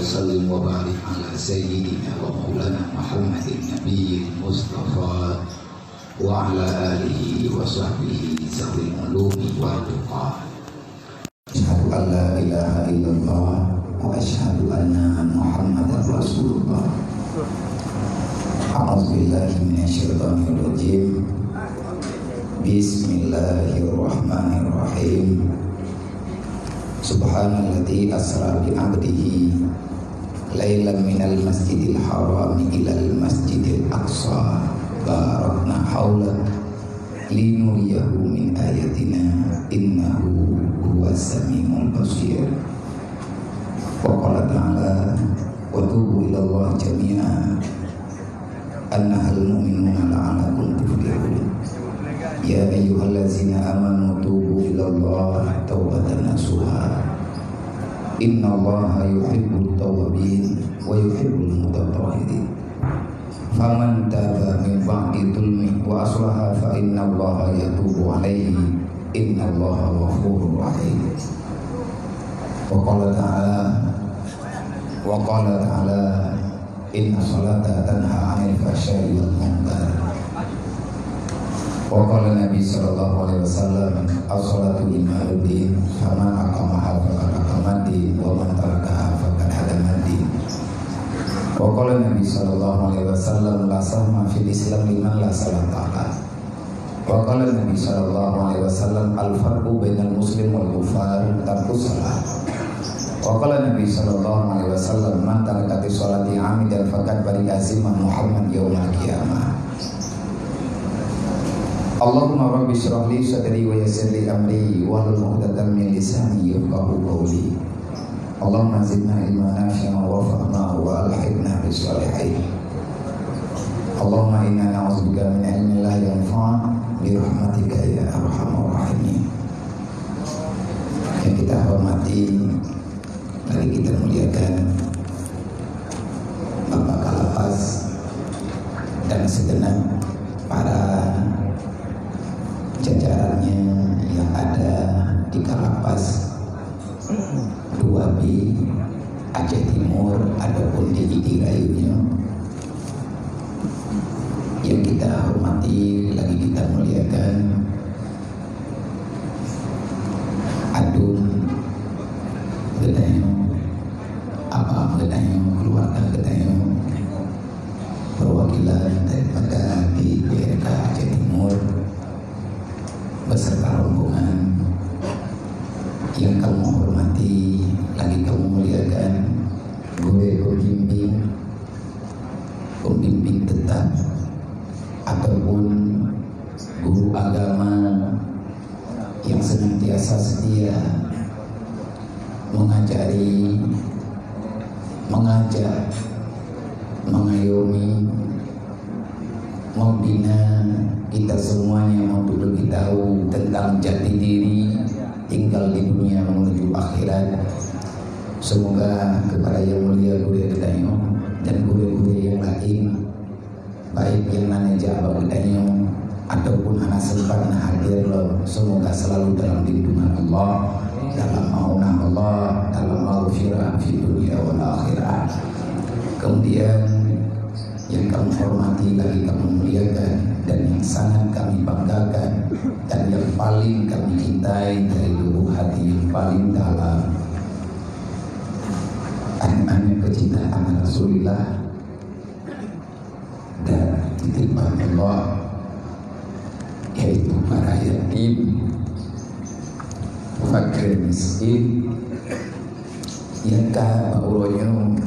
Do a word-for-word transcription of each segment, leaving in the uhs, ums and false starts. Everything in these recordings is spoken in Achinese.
Sallim wa barik ala sayyidina wa maulana Muhammadin nabiyil mustafa wa ala alihi wa sahbihi zawil ulumi wa tuqa. Asyhadu an la ilaha illallah wa asyhadu anna Muhammadar Rasulullah. A'udzu billahi minasyaitonir rajim. Bismillahirrahmanirrahim. Subhanalladzi asra bi 'abdihi lailan minal masjidil harami ilal masjidil aqsa barakna haulah linuriyahu min ayatina innahu huwas samiul basir. Wa qala ta'ala, "Wa tubu ilallah jami'a ayyuhal mu'minuna la'allakum tuflihun." Ya ayyuhallazina amanu tubu ilallah taubatan nasuha. Innallaha yuhibbut tawwabin wa yuhibbul mutatahhirin. Faman taba min ba'di zulmi wa aslaha fa innallaha yatubu alaihi, innallaha ghafurur rahim. Wa qala ta'ala, wa qala ta'ala, "Inna salata tanha 'anil fahsya'i wal munkar." Wa qala Nabi sallallahu alaihi wasallam, "As-salatu imaduddin, faman aqamaha faqad aqamaddin, wa man tarakaha faqad hadamaddin." Wa qala Nabi sallallahu alaihi wasallam, "La sahma fil Islam liman la salata lah." Wa qala Nabi sallallahu alaihi wasallam, "Al-farqu bainal muslim wal kuffar tarkus shalah." Wa qala Nabi sallallahu alaihi wasallam, "Man taraka sholata 'amidan faqad bari'a zimmahu Muhammad yaumal qiyamah." Allahumma rabbi shrah li sadri wa yassir li amri wahlul 'uqdatam min lisani yafqahu qawli. Allahumma zidna ilman nafi'an warfa'na wa alhiqna bis shalihin. Allahumma inna na'udzubika min ilmin la yanfa' bi rahmatika ya arhamar rahimin. Yang kita hormati, mari kita muliakan Bapak Kalapas dan segenap para jajarannya yang ada di Kalapas dua B Aceh Timur ataupun di Idi Rayunya, yang kita hormati lagi kita muliakan, aduen geutanyoe, abang geutanyoe, keluarga geutanyoe, perwakilan daripada di P R K Aceh Timur, beserta rombongan yang kamoe hormati lagi kamoe muliakan, gurée pembimbing, pembimbing tetap, ataupun guru agama yang senantiasa setia mengajari, mengajak, mengayomi, membina kita semuanya, memberi tahu tentang jati diri tinggal di dunia menuju akhirat. Semoga kepada yang mulia gurée geutanyoe dan gurée-gurée yang lain, baik nyang na neujak bak geutanyoe ataupun hana sempat na hadir lom, semoga selalu dalam lindungan Allah, dalam maunah Allah, dalam maghfirah fi dunia wal akhirah. Kemudian, yang kami hormati lagi kami muliakan dan yang sangat kami banggakan dan yang paling kami cintai dari lubuk hati yang paling dalam, anak-anak kecintaan Rasulullah dan titipan Allah, yaitu para yatim, fakir miskin, nyang ka bak uroe nyoe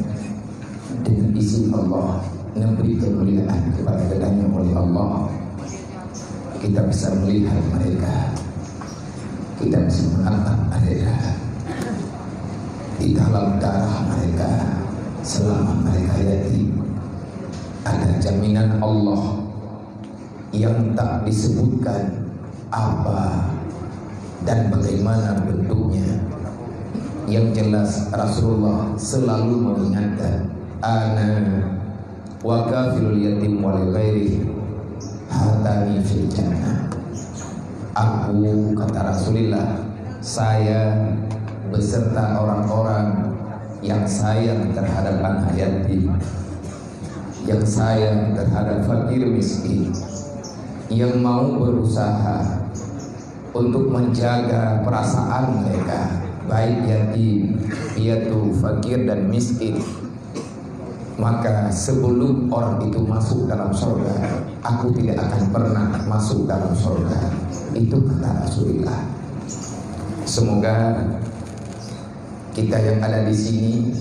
dengan izin Allah neubri keumuliaan kepada geutanyoe oleh Allah. Kita bisa melihat mereka, kita bisa menatap mereka. Di dalam darah mereka, selama mereka yatim, ada jaminan Allah yang tak disebutkan apa dan bagaimana bentuknya. Yang jelas, Rasulullah selalu mengingatkan, "Ana wa kafilul yatim wa li ghairi hatani fil jannah." Aku, kata Rasulullah, saya beserta orang-orang yang sayang terhadap anak yatim, yang sayang terhadap fakir miskin, yang mau berusaha untuk menjaga perasaan mereka, baik yatim, piatu, fakir, dan miskin. Maka sebelum orang itu masuk dalam surga, aku tidak akan pernah masuk dalam surga. Itu kata Rasulullah. Semoga kita yang ada di sini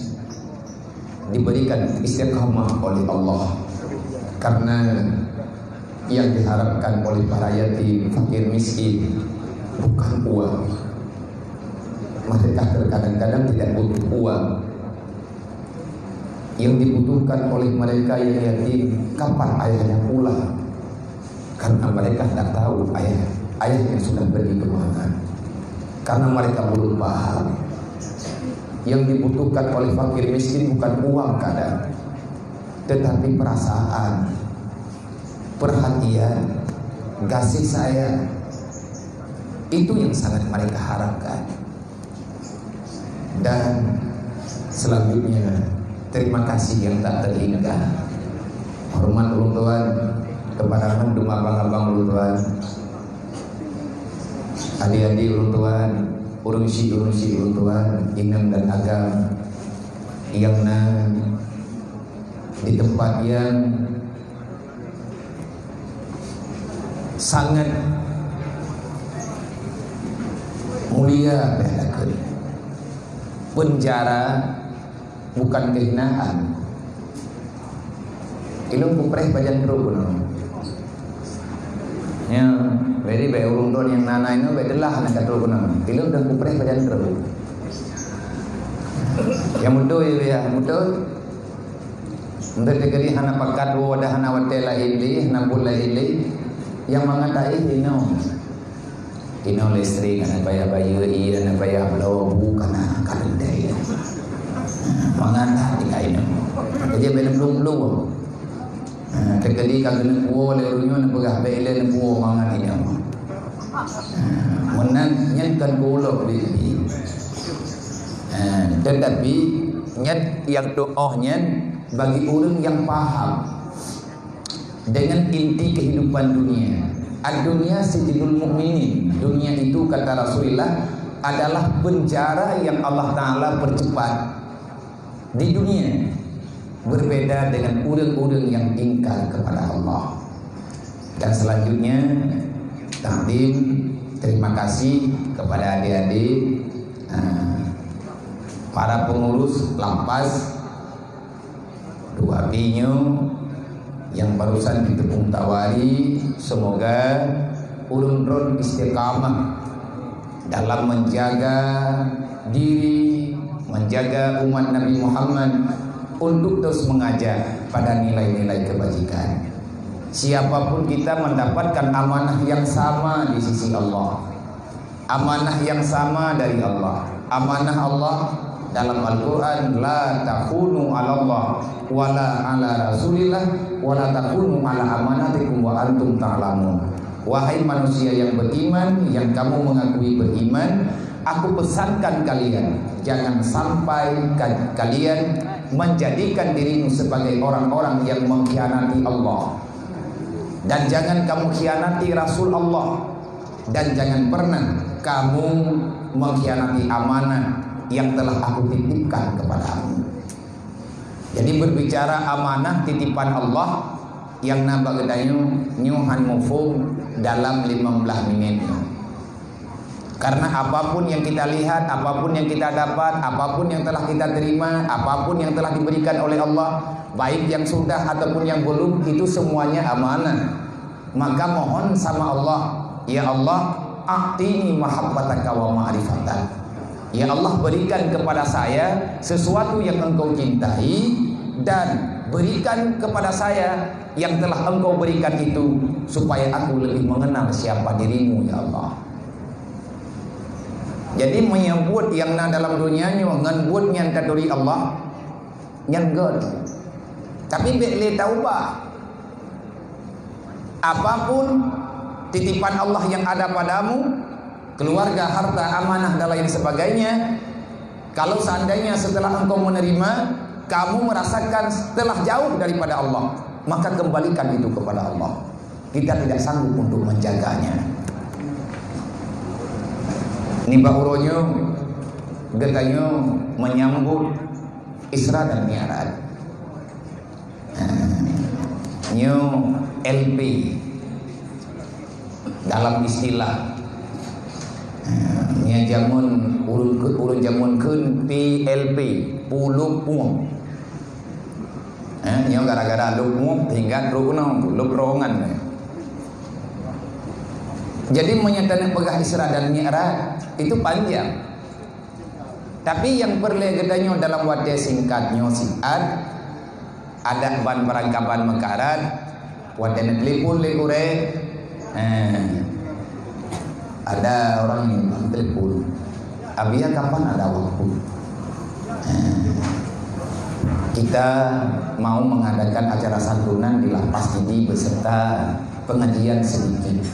diberikan istiqamah oleh Allah. Karena yang diharapkan oleh para yatim, fakir miskin, bukan uang. Mereka terkadang-kadang tidak butuh uang. Yang dibutuhkan oleh mereka yang yatim, kapan ayahnya pulang? Karena mereka tidak tahu ayah, ayahnya sudah pergi ke mana. Karena mereka belum paham. Yang dibutuhkan oleh fakir miskin bukan uang kadang, tetapi perasaan, perhatian, kasih sayang. Itu yang sangat mereka harapkan. Dan selanjutnya, terima kasih yang tak terhingga. Hormat ulôn tuan kepada mandum abang-abang ulôn tuan, adik-adik ulôn tuan, ureueng syik-ureueng syik ulôn tuan, inong dan agam, yang na di tempat yang sangat mulia beh lakeue. Penjara bukan kehinaan. Ilôn kupreh pajan trok keunoe. Ya, jadi bèk ureueng droen nyang na-na inoe bèk teulah aneuk ka trok keunoe. Ilôn dan kupreh pajan trok. Ya beutôi ya, beutôi. Enteuk teukeudi hana pakat woe dan hana watèe laén lé, hana buet laén lé, nyang mangat taéh inoe. Inoe listrik, hana payah bayeue ie, hana payah bloe bu, kana ka rindai. Mangat that tinggai inoe. Jadi bèk leumbung-leumbung. Ha, teukeudi ka keuneuk puwoe lé ureueng nyoe neupeugah bèk ilèe neupuwoe mangat inoe. Ha, meunan nyan kan gohlom lé. Ha, tetapi nyan nyang tuoh nyan bagi ureueng nyang paham dengan inti kehidupan dunia. Ad-dunya sijnul mukminin. Dunia itu, kata Rasulullah, adalah penjara yang Allah Ta'ala percepat di dunia, berbeda dengan ureueng-ureueng yang ingkar kepada Allah. Dan selanjutnya, takdim, terima kasih kepada adik-adik, ah, para pengurus Lampas, dua binyoe yang barusan ditepung tawari, semoga ulôn droen istiqamah dalam menjaga diri, menjaga umat Nabi Muhammad untuk terus mengajak pada nilai-nilai kebajikan. Siapapun kita mendapatkan amanah yang sama di sisi Allah. Amanah yang sama dari Allah. Amanah Allah dalam Al-Quran, "La takhunu 'ala Allah, wala 'ala Rasulillah, wala takhunu 'ala amanatikum wa antum ta'lamun." Wahai manusia yang beriman, yang kamu mengakui beriman, aku pesankan kalian, jangan sampai ka-, kalian menjadikan dirimu sebagai orang-orang yang mengkhianati Allah. Dan jangan kamu khianati Rasul Allah. Dan jangan pernah kamu mengkhianati amanah yang telah aku titipkan kepadamu. Jadi, berbicara amanah titipan Allah nyang na bak geutanyoe, nyoe han muphom dalam limong blaih minét nyoe. Karena apapun yang kita lihat, apapun yang kita dapat, apapun yang telah kita terima, apapun yang telah diberikan oleh Allah, baik yang sudah ataupun yang belum, itu semuanya amanah. Maka mohon sama Allah, "Ya Allah, a'tini mahabbataka wa ma'rifatak." Ya Allah, berikan kepada saya sesuatu yang Engkau cintai dan berikan kepada saya yang telah Engkau berikan itu supaya aku lebih mengenal siapa dirimu, ya Allah. Jadi, meunyoe buet nyang na dalam donya nyoe ngon buet nyang taturi Allah, nyan göt. Tapi bèk lé taubah. Apapun titipan Allah yang ada padamu, keluarga, harta, amanah, dan lain sebagainya, Kalau seandainya setelah engkau menerima, kamu merasakan telah jauh daripada Allah, maka kembalikan itu kepada Allah. Kita tidak sanggup untuk menjaganya. Nibak uroe nyoe, geutanyoe menyambut Isra dan Mi'raj. Nyoe L P dalam istilah. Nyoe jameun ureueng, ureueng jameun kheun P L P, puluh puang. Eh, nyoe gara-gara lôb muek hingga trok keunoe, lôb roh nyan. Jadi, meunyoe taneuk peugah Isra dan Mi'raj, itu panjang. Tapi nyang peureulée geutanyoe dalam watée singkat nyoe siat, adak ban barangkaban meukarat, watée neutelepon lé gurée, eh, ada orang yang telepon. Abia kapan ada waktu? Eh, kita mau mengadakan acara santunan di Lapas Idi beserta pengajian sedikit.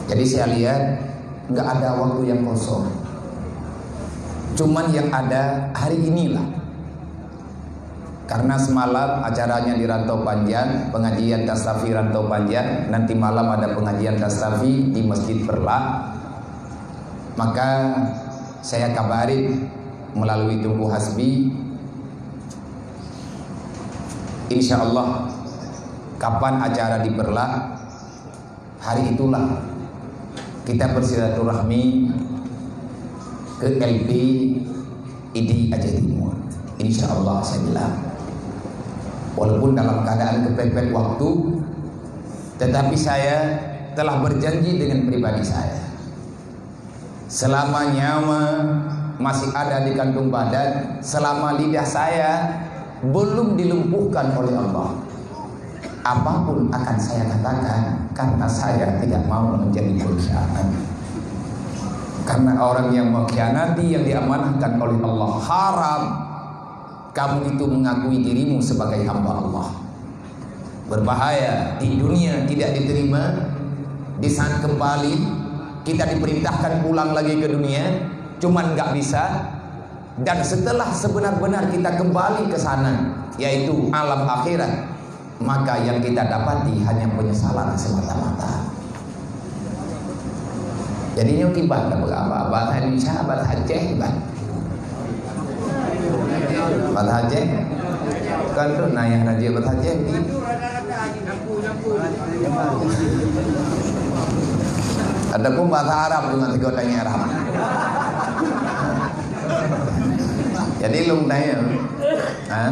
Jadi saya lihat nggak ada waktu yang kosong. Cuman yang ada hari inilah. Karena semalam acaranya di Rantau Panjang, pengajian Tastafi Rantau Panjang, nanti malam ada pengajian Tastafi di Masjid Perlak. Maka saya kabari melalui Teungku Hasbi, insya Allah kapan acara di Perlak, hari itulah kita bersilaturahmi ke L P Idi Aceh Timur. Insya Allah saya bilang. Walaupun dalam keadaan kepepet waktu, tetapi saya telah berjanji dengan pribadi saya. Selama nyawa masih ada di kandung badan, selama lidah saya belum dilumpuhkan oleh Allah, apapun akan saya katakan, karena saya tidak mau menjadi pengkhianat. Karena orang yang mengkhianati yang diamanahkan oleh Allah, haram kamu itu mengakui dirimu sebagai hamba Allah. Berbahaya, di dunia tidak diterima, di saat kembali kita diperintahkan pulang lagi ke dunia, cuman nggak bisa. Dan setelah sebenar-benar kita kembali ke sana, yaitu alam akhirat, maka yang kita dapati hanya penyesalan semata-mata. Jadi nyoe kiban dah berapa? Bahasa Indonesia, bahasa Aceh kiban. Bahasa Aceh. Kan tu nayah raja bahasa Aceh ni. Ataupun bahasa Arab dengan tiga orang Arab. Jadi lôn tanya, ha?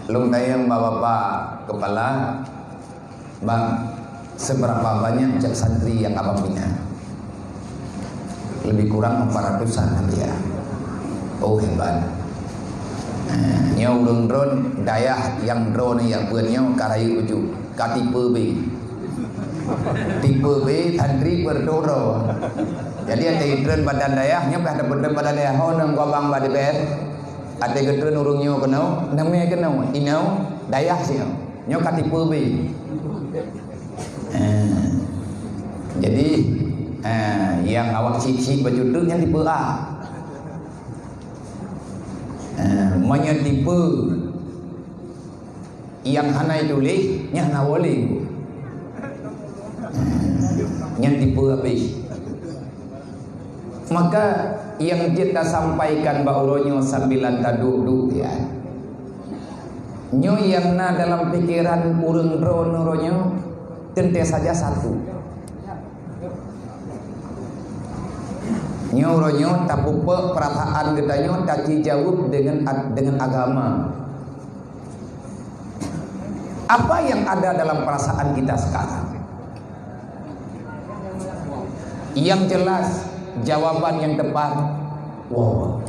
Lôn tanya bapak-bapak kepala, Bang, seberapa banyak cak santri yang abang bina? Lebih kurang empat ratusan lebih ya. Oh, hebat. Eh, nyoe ureueng droen, dayah nyang droen nyang buet nyoe ka rayeuk uju, ka tipe B. Tipe B santri berdoro. Jadi ada droen badan dayah, nyoe ka ada droen badan dayah. Ho nang gobang ba D P R. Ada droen ureueng nyoe keunoe, namanya keunoe, inau dayah sinoe. Nyoe ka tipe B. Eh, jadi, eh, nyang awak cit-cit baju teuk nyan tipe A. Eh, meunyoe tipe nyang hana tuléh, nyan hana boleh. Eh, nyan tipe habéh. Maka nyang jeuet tasampaikan bak uroe nyoe sambilan taduek-duek ya. Nyoe nyang na dalam pikeran ureueng droeneuh uroe nyoe teuntée saja satu. Nyoe uroe nyoe tapeupok peurasaan geutanyoe tajijaweueb deungon ag-, deungon agama. Apa yang ada dalam perasaan kita sekarang? Yang jelas, jawaban yang tepat, wow.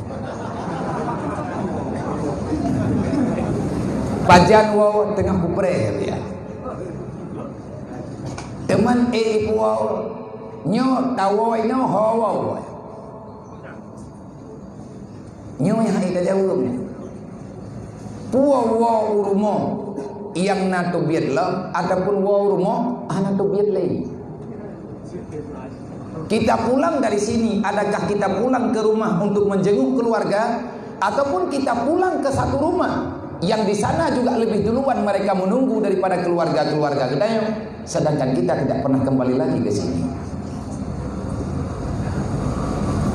Pajan wow teungoh kupreh, ya. Teuma éh wow, nyoe tawoe nyoe ho wow. Nyoe nyang hana tajaweueb. Peue woe u rumoh nyang na teubiet lom ataupun woe u rumoh hana teubiet lé? Kita pulang dari sini, adakah kita pulang ke rumah untuk menjenguk keluarga, ataupun kita pulang ke satu rumah yang di sana juga lebih duluan mereka menunggu daripada keluarga-keluarga geutanyoe, sedangkan kita tidak pernah kembali lagi ke sini?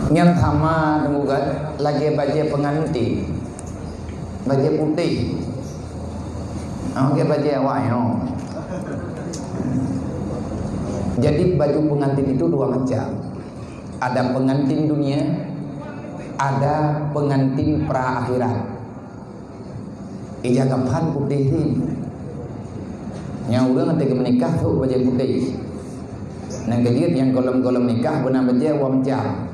Nyan sama deungon lagèe bajèe pengantin. Bajèe putéh. Ah, lagèe bajèe awak nyoe. Jadi, baju pengantin itu dua macam. Ada pengantin dunia, ada pengantin pra akhirat. Ija kafan putéh lé. Nyang ureueng até geumeunikah trok bajèe putéh. Nyang keujeuet nyang gohlom-gohlom nikah beuna bajèe wam jam.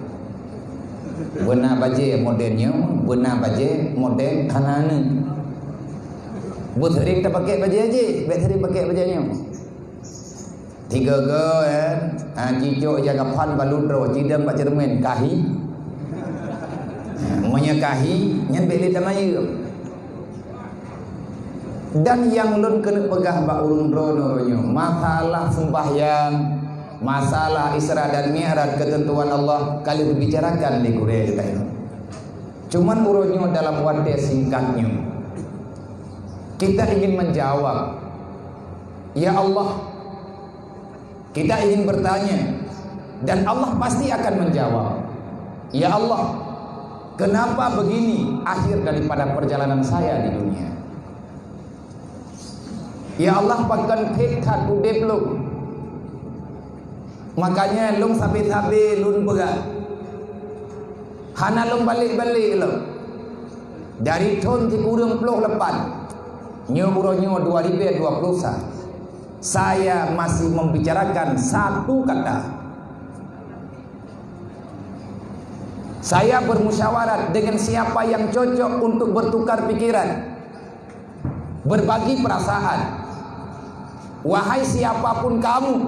Beuna bajèe model nyoe, beuna bajèe model hana aneuk. Beuh sering tapakèk bajèe jih, bèk sering pakèk bajèe nyoe. Tiga-ga, eh. Ha, cicok ija kafan balu droe, cidong bak ceureumen, kahi. Meunyoe kahi, nyan bèk lé tamayeuem. Dan nyang lôn keuneuk peugah bak ureueng droeneuh uroe nyoe, masalah sembahyang, masalah Isra dan Mi'raj, ketentuan Allah, ka lheueh geubicarakan lé gurèe geutanyoe. Cuman uroe nyoe dalam watèe singkat nyoe, kita ingin menjawab, "Ya Allah, kita ingin bertanya, dan Allah pasti akan menjawab, 'Ya Allah, kenapa begini akhir daripada perjalanan saya di dunia?'" Ya Allah, pakon phét that udép lôn. Makanya lôn sabe-sabe lôn peugah. Hana lôn balek-balek lom. Dari thôn sikureueng ploh lapan, nyoe uroe nyoe dua ribèe dua ploh sa, saya masih membicarakan satu kata. Saya bermusyawarah dengan siapa yang cocok untuk bertukar pikiran, berbagi perasaan. Wahai siapapun kamu,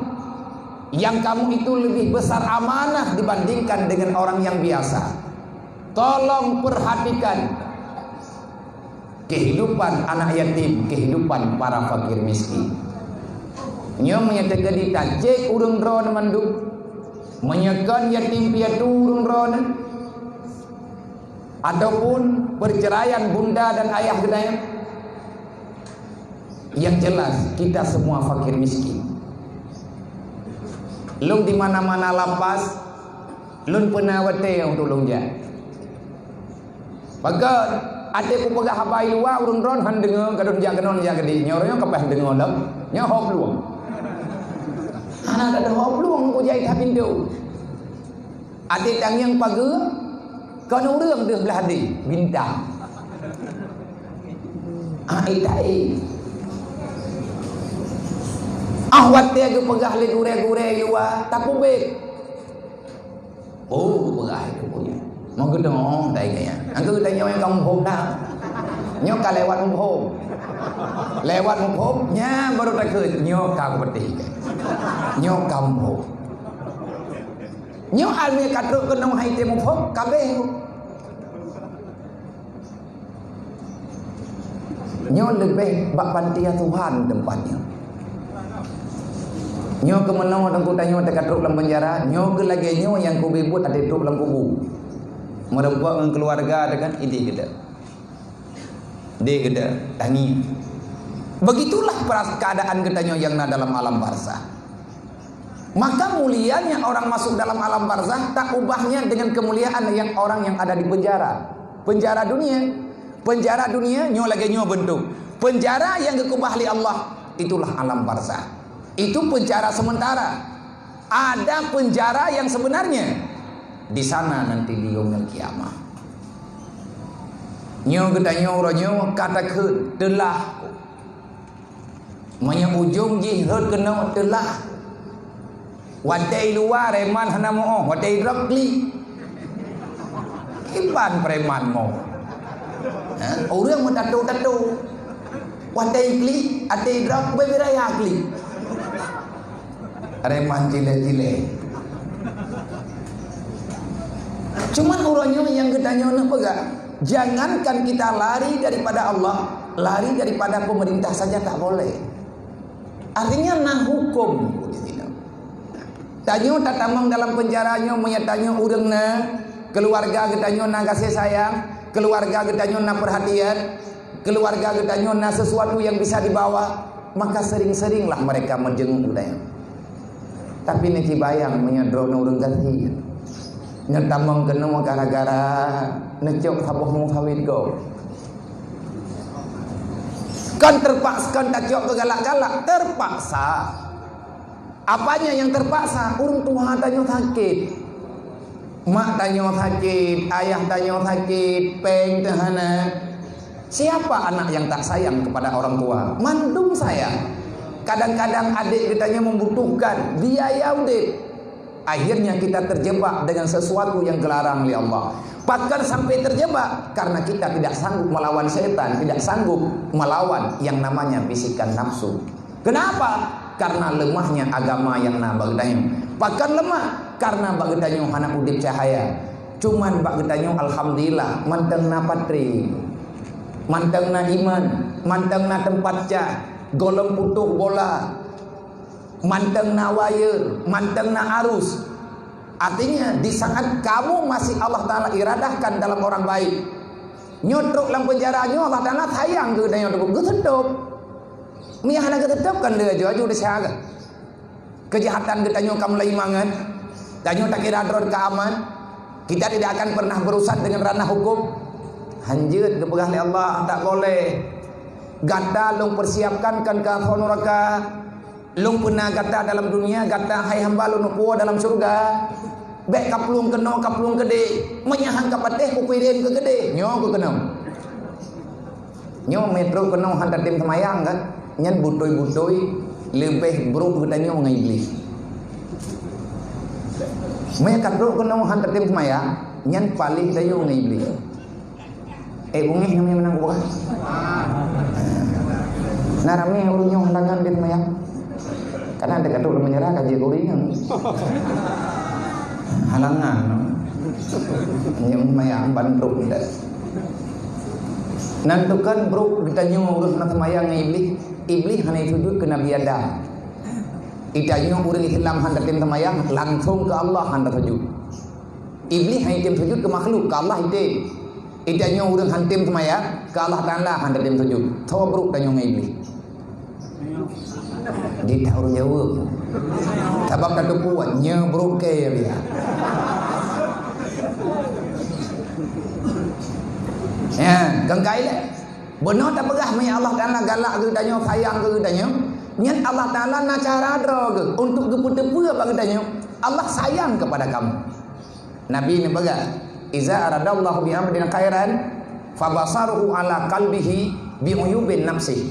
yang kamu itu lebih besar amanah dibandingkan dengan orang yang biasa, tolong perhatikan kehidupan anak yatim, kehidupan para fakir miskin. Nyoe meunyoe teukeudi tacék ureueng droeneuh mandum, meunyoe kon yatim piatu ureueng droeneuh, ataupun perceraian bunda dan ayah geutanyoe, yang jelas kita semua fakir miskin. Lôn di mana-mana lapas, lôn peuna watèe untuk lôn jak. Pakon, até kupeugah haba i luwa ureueng droeneuh han deungö, gadôh jak keunoe jak keudéh. Nyoe ureueng nyoe ka paih deungö lom. Nyoe ho plueng. Hana gadôh ho plueng kujak i that pintoe. Até tangieng pageue, kon ureueng deuh blah deh, bintang. Ah, eh, taék. Ah, watèe geupeugah lé gurèe-gurèe i luwa, takubék. Oh, geupeugah itu punya. Mau geutanyoe, tai gaya. Angka geutanyoe nyang ka muphom dah. Nyoe ka lewat muphom. Lewat muphom, nyan baru takheun. Nyoe ka kupeutih. Nyoe ka muphom. Nyoe almi ka trok keunoe hai teuh muphom, ka abéh. Nyoe leubeh bak panti asuhan teumpat nyoe. Nyoe keumeunyoe teungku tanyoe teuka trok lam penjara, nyoe keu lagèe nyoe nyang kubi buet até trok lam kubu. Meureumpok ngon keuluwarga teuh kan idéh geuda. Deh geuda, tangieng. Begitulah peras-, keadaan geutanyoe nyang na dalam alam barzakh. Maka mulianya orang masuk dalam alam barzakh tak ubahnya dengan kemuliaan yang orang yang ada di penjara. Penjara dunia, penjara dunia nyoe lagèe nyoe bentuk. Penjara yang geukeubah lé Allah, itulah alam barzakh. Itu penjara sementara. Ada penjara yang sebenarnya. Di sana nanti di yaumil qiyamah. Nyoe geutanyoe uroe nyoe ka takheun teulah. Meunyoe ujong jih rhot keunoe teulah. Watèe i luwa preman hana meu-oh, watèe i droe klik. Kiban preman meu-oh. Ha? Ureueng meutato-tato. Watèe i klik, até i droe beu raya klik. Preman cilek-cilek. Cuman uroe nyoe nyang geutanyoe neupeugah, jangankan kita lari daripada Allah, lari daripada pemerintah saja tak boleh. Artinya na hukum di sini. Tanyoe tatamong dalam penjara nyoe, meunyoe tanyoe ureuëng na, keuluwarga geutanyoe na gaséh sayang, keuluwarga geutanyoe na peurhatian, keuluwarga geutanyoe na sesuatu nyang bisa dibawa, maka sering-seringlah mereka meujenguk geutanyoe. Tapi neuci bayang meunyoe droeneuh ureuëng gasien, neutamong keunoe gara-gara neucok saboh mung sawit gob. Kon terpaksa, kon tacok keu galak-galak, terpaksa. Apanya yang terpaksa? Ureuëng tuha tanyoe sakét. Mak tanyoe sakét, ayah tanyoe sakét, péng teuhana. Siapa anak yang tak sayang kepada orang tua? Mandum sayang. Kadang-kadang adik geutanyoe membutuhkan biaya udeb. Akhirnya kita terjebak dengan sesuatu yang geularang oleh Allah. Bahkan sampai terjebak karena kita tidak sanggup melawan setan, tidak sanggup melawan yang namanya bisikan nafsu. Kenapa? Karena lemahnya agama nyang na bak geutanyoe. Pakon lemah? Karena bak geutanyoe hana udeb cahaya. Cuman bak geutanyoe, alhamdulillah, mantong na patreng, mantong na iman, mantong na teumpat cah, gohlom putôh bola, mantong na wayeur, mantong na arus. Artinya, di saat kamu masih Allah Ta'ala iradahkan dalam orang baik, nyoe trok lam penjara nyoe, Allah Ta'ala sayang keu geutanyoe, geuseutôb. Meunyo hana geuseutôb, kan lé aju-aju desya geuh. Keujahatan geutanyoe ka mulai mangat. Tanyoe takira droe ka aman. Kita tidak akan pernah berurusan dengan ranah hukum. Hanjeuet geupeugah lé Allah, tak boleh. Gata lôn persiapkan kon keu asoe nuraka. Lôn peuna gata dalam dunia, gata hai hamba lôn puwoe dalam syeuruga. Bék kaplueng keunoe, kaplueng keudeh. Meunyo han kapatéh, kupiréng keu keudeh. Nyoe keuh keunoe. Nyoe meutrok keunoe han tatem seumayang kan? Nyan beutôi-beutôi leubeh brok geutanyoe ngon Iblih. Meunyo ka trok keunoe han tatem seumayang, nyan paléh tanyoe ngon Iblih. Eh, bungéh nyoe meunan bukan? Na ramé ureuëng nyoe halangan tem seumayang. Karena ada katuk menyerah kaji gurih kan. Halangan. Nyoe seumayang ban trok dah. Nan tu kan brok geutanyoe ureuëng hana seumayang ngon Iblih. Iblih hana sujud keu Nabi Adam. Geutanyoe ureuëng Islam han tatem seumayang, langsung keu Allah han tasujud. Iblih han item sujud keu makhluk, keu Allah item. Geutanyoe ureuëng han tem seumayang, keu Allah Ta'ala han tatem sujud. Tho brok tanyoe ngon Iblih. Di tahu jaweueb. Sabab ka teupeue nyoe brok keu dia. Ya, keukai lé. Beuna tapeugah meunyo Allah Ta'ala galak keu geutanyoe, sayang keu geutanyoe, nyan Allah Ta'ala na cara droe geuh untuk geupeuteupeue bak geutanyoe, Allah sayang kepada kamu. Nabi neupeugah, "Iza aradallahu bi 'abdin khairan, fabasaruhu 'ala qalbihi bi 'uyubin nafsih."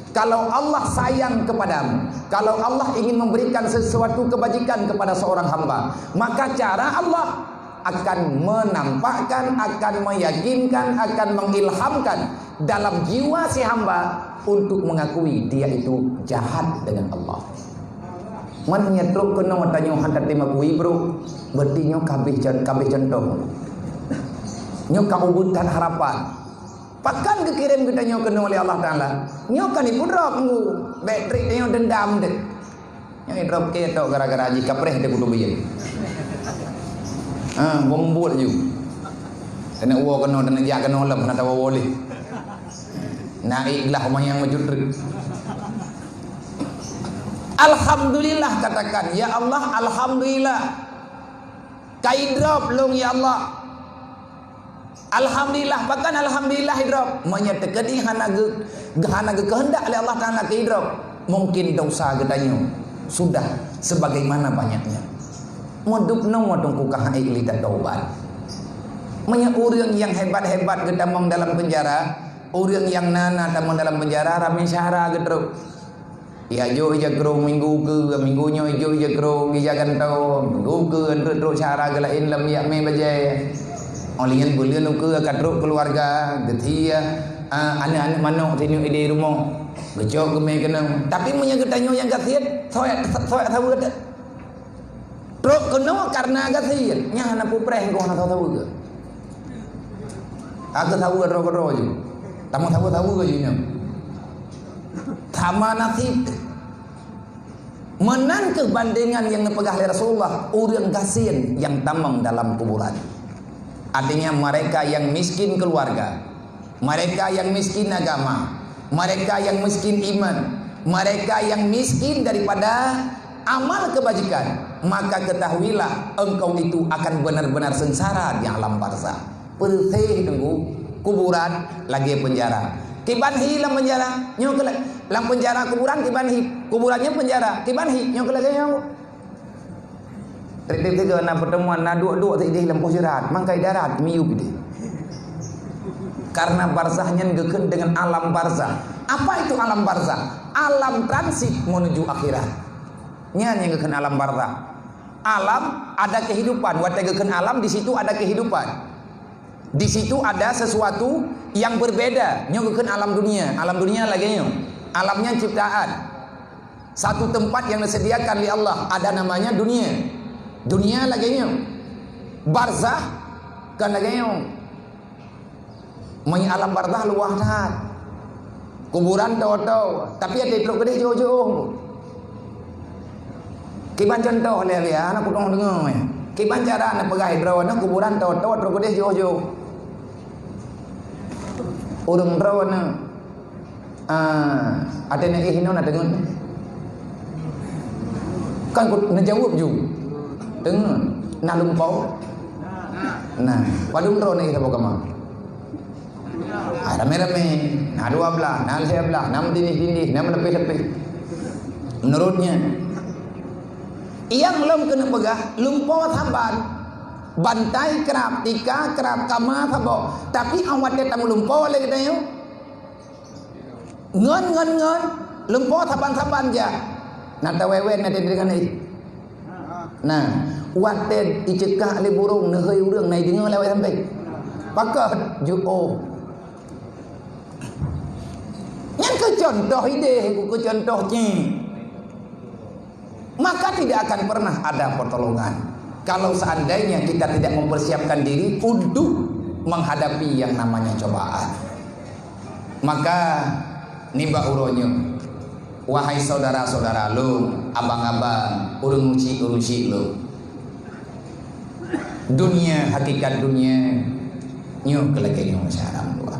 Kalau Allah sayang kepadamu, kalau Allah ingin memberikan sesuatu kebajikan kepada seorang hamba, maka cara Allah akan menampakkan, akan meyakinkan, akan mengilhamkan dalam jiwa si hamba untuk mengakui dia itu jahat dengan Allah. Meunyoe trok keunoe tanyoe han tatem akui brok, berarti nyoe ka habéh con-, ka habéh contoh. Nyoe ka ubit that harapan. Pakon geukirém geutanyoe keunoe lé Allah Ta'ala? Nyoe kan ipeudrop ngu, bék trek tanyoe dendam deh. Nyang idrop keu tok gara-gara jih kapreh deh kutu biyeu. Ha, bombot ju. Keuneuk woe keunoe, keuneuk jak keunoe lom, hana tawoe-woe lé. Naik glah manyang meujutreuk. Alhamdulillah, katakan, "Ya Allah, alhamdulillah. Ka idrop lôn, ya Allah. Alhamdulillah." Pakon alhamdulillah idrop? Meunyoe teukeudi hana geu-, hana geukeuheundak lé Allah Ta'ala keu idrop, mungkin dosa geutanyoe sudah sebagaimana banyaknya. Meudub noe teungku ka hai lé tataubat. Meunyoe ureuëng nyang hebat-hebat geutamong dalam penjara, ureuëng nyang na-na tamong dalam penjara, ramé syedara geutrok. Ijok ija krong minggu keu, minggu nyoe ijok ija krong, ija gantoe, minggu keu, trok-trok syedara geulaén lam jak mé bajée. Óh lheueh nyan buleuen ukeue ka trok keuluwarga, geuthie, ah, aneuk-aneuk manok sinyoe idéh rumoh. Geucok geumé keunoe. Tapi meunyoe geutanyoe nyang gasien, soe, soe saweue teuh. Trok keunoe kareuna gasien, nyan hana pupreh goh hana saweue. Ka geusaweue droe-droe ju. Tamong saweue-saweue ju nyoe. Sama nasib. Meunan keuh bandengan nyang neupeugah lé Rasulullah, ureuëng gasien nyang tamong dalam kuburan. Artinya, mereka yang miskin keluarga, mereka yang miskin agama, mereka yang miskin iman, mereka yang miskin daripada amal kebajikan, maka ketahuilah engkau itu akan benar-benar sengsara di alam barzakh. Pereuséh teungku, kuburan lagée peunjara. Kiban hi lam peunjara, nyoe keu lam peunjara kuburan kiban hi, kuburan nyoe peunjara, kiban hi, nyoe keu lagée nyoe. Tieb-tieb sigoe na pertemuan, na duek-duek sideh lam poh sirat, mangkai darat miyueb ideh. Karena barzakh nyan geukheun dengan alam barzakh. Apa itu alam barzakh? Alam transit menuju akhirat. Nyan nyang geukheun alam barzakh. Alam ada kehidupan, watée geukheun alam, di situ ada kehidupan. Di situ ada sesuatu yang berbeda. Nyoe geukheun alam dunia. Alam dunia lagée nyoe. Alam nyan ciptaan. Satu tempat yang disediakan lé Allah, ada namanya dunia. Dunia lagée nyoe. Barzakh kan lagée nyoe. Meunyoe alam barzakh luwah that. Kuburan toe-toe, tapi até trok keudeh jiôh-jiôh. Kiban cuntoh lé, biasa na kutong deungoe. Kiban cara neupeugah droeneuh kuburan toe-toe trok keudeh jiôh-jiôh. Ureuëng droeneuh, ah, até neuéh inoe na deungon. Kan ku neujaweueb ju. Deungon. Na lumpoe? Nah, padum droeneuh saboh kama? Ah, ramé-ramé. Na dua blaih, na lhée blaih, na meudindih-dindih, na meuleupeh-leupeh. Meunurot nyan, nyang lom keuneuk peugah, lumpoe saban, bantai krab, tika krab, kama saboh. Tapi 'oh watée tameulumpoe lé geutanyoe, ngon, ngon, ngon, lumpoe saban-saban jak. Na tawéwen na teudeungoe. Nah, watée iceukah lé burông neuhôi ureuëng na ideungoe lé awai sampoe. Pakon? Jiôh. Nyan keuh cuntoh ideh, keu cuntoh cit. Maka tidak akan pernah ada pertolongan kalau seandainya kita tidak mempersiapkan diri untuk menghadapi yang namanya cobaan. Maka nibak uroe nyoe, wahai saudara-saudara lôn, abang-abang, ureuëng ucik-ureuëng ucik lôn, dunia, hakikat dunia nyoe keu lagée nyoe, syedara meutuah.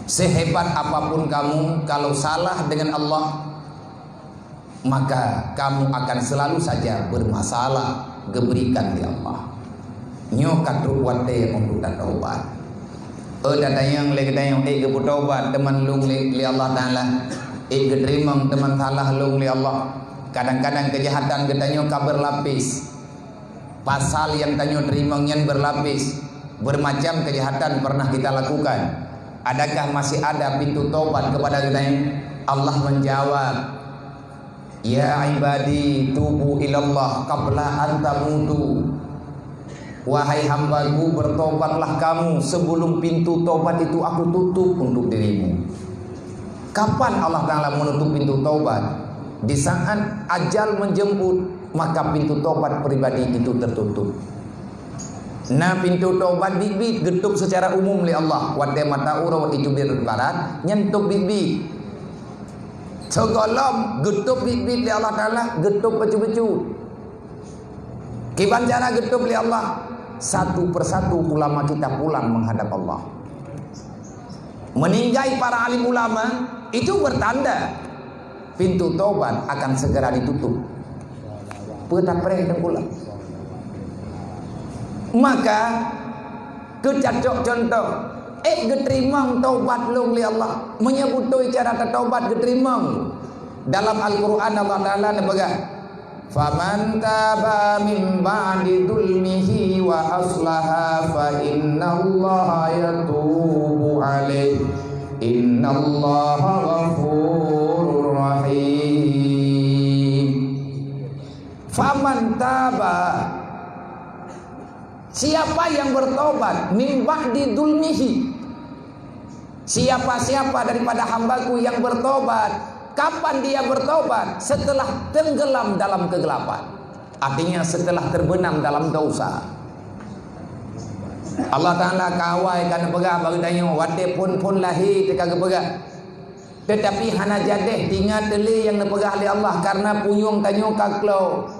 Sehebat apapun kamu, kalau salah dengan Allah, maka kamu akan selalu saja bermasalah geuberikan lé Allah. Nyoe ka trok watée untuk tataubat. Oh, tatanyong lé geutanyoe, ék geupeutobat teuma lôn lé, lé Allah Taala? Ék geuteurimong teuma salah lôn lé Allah? Kadang-kadang keujahatan geutanyoe ka beurlapis. Pasal nyang tanyoe teurimong nyan beurlapis. Beurmacam keujahatan pernah kita lakukan. Adakah masih ada pintu tobat kepada geutanyoe? Allah menjawab, "Ya ibadi, tubu ilallah qabla an tamutu." Wahai hamba-Ku, bertobatlah kamu sebelum pintu tobat itu Aku tutup untuk dirimu. Kapan Allah Taala menutup pintu tobat? Di saat ajal menjemput, maka pintu tobat pribadi itu tertutup. Nah, pintu tobat biet-biet geutôp secara umum lé Allah. Watée mata uroe iteubiet barat, nyan tôp biet-biet. Sigohlom geutôp biet-biet lé Allah Taala, geutôp bacut-bacut. Kiban cara geutôp lé Allah? Satu persatu ulama kita pulang menghadap Allah. Meninggai para alim ulama, itu bertanda pintu tobat akan segera ditutup. Peue tapreh teupulang. Maka, keu cacok cuntoh, ék geuteurimong tobat lôn lé Allah. Meunyoe beutôi cara tatobat geuteurimong. Dalam Al-Qur'an Allah Taala neupeugah, "Faman taba min ba'di zulmihi wa aslaha fa innallaha yatubu alaih. Innallaha ghafurur rahim." Faman taba, siapa yang bertobat, min ba'di zulmihi, siapa-siapa daripada hamba-Ku yang bertobat, kapan dia bertobat? Setelah tenggelam dalam kegelapan. Artinya setelah terbenam dalam dosa. Allah Taala ka awai ka neupeugah bak geutanyoe, watée phon-phon lahé teuka geupeugah, Teutapi hana jadeh tingat lé nyang neupeugah lé Allah, karna punyueng tanyoe ka klok.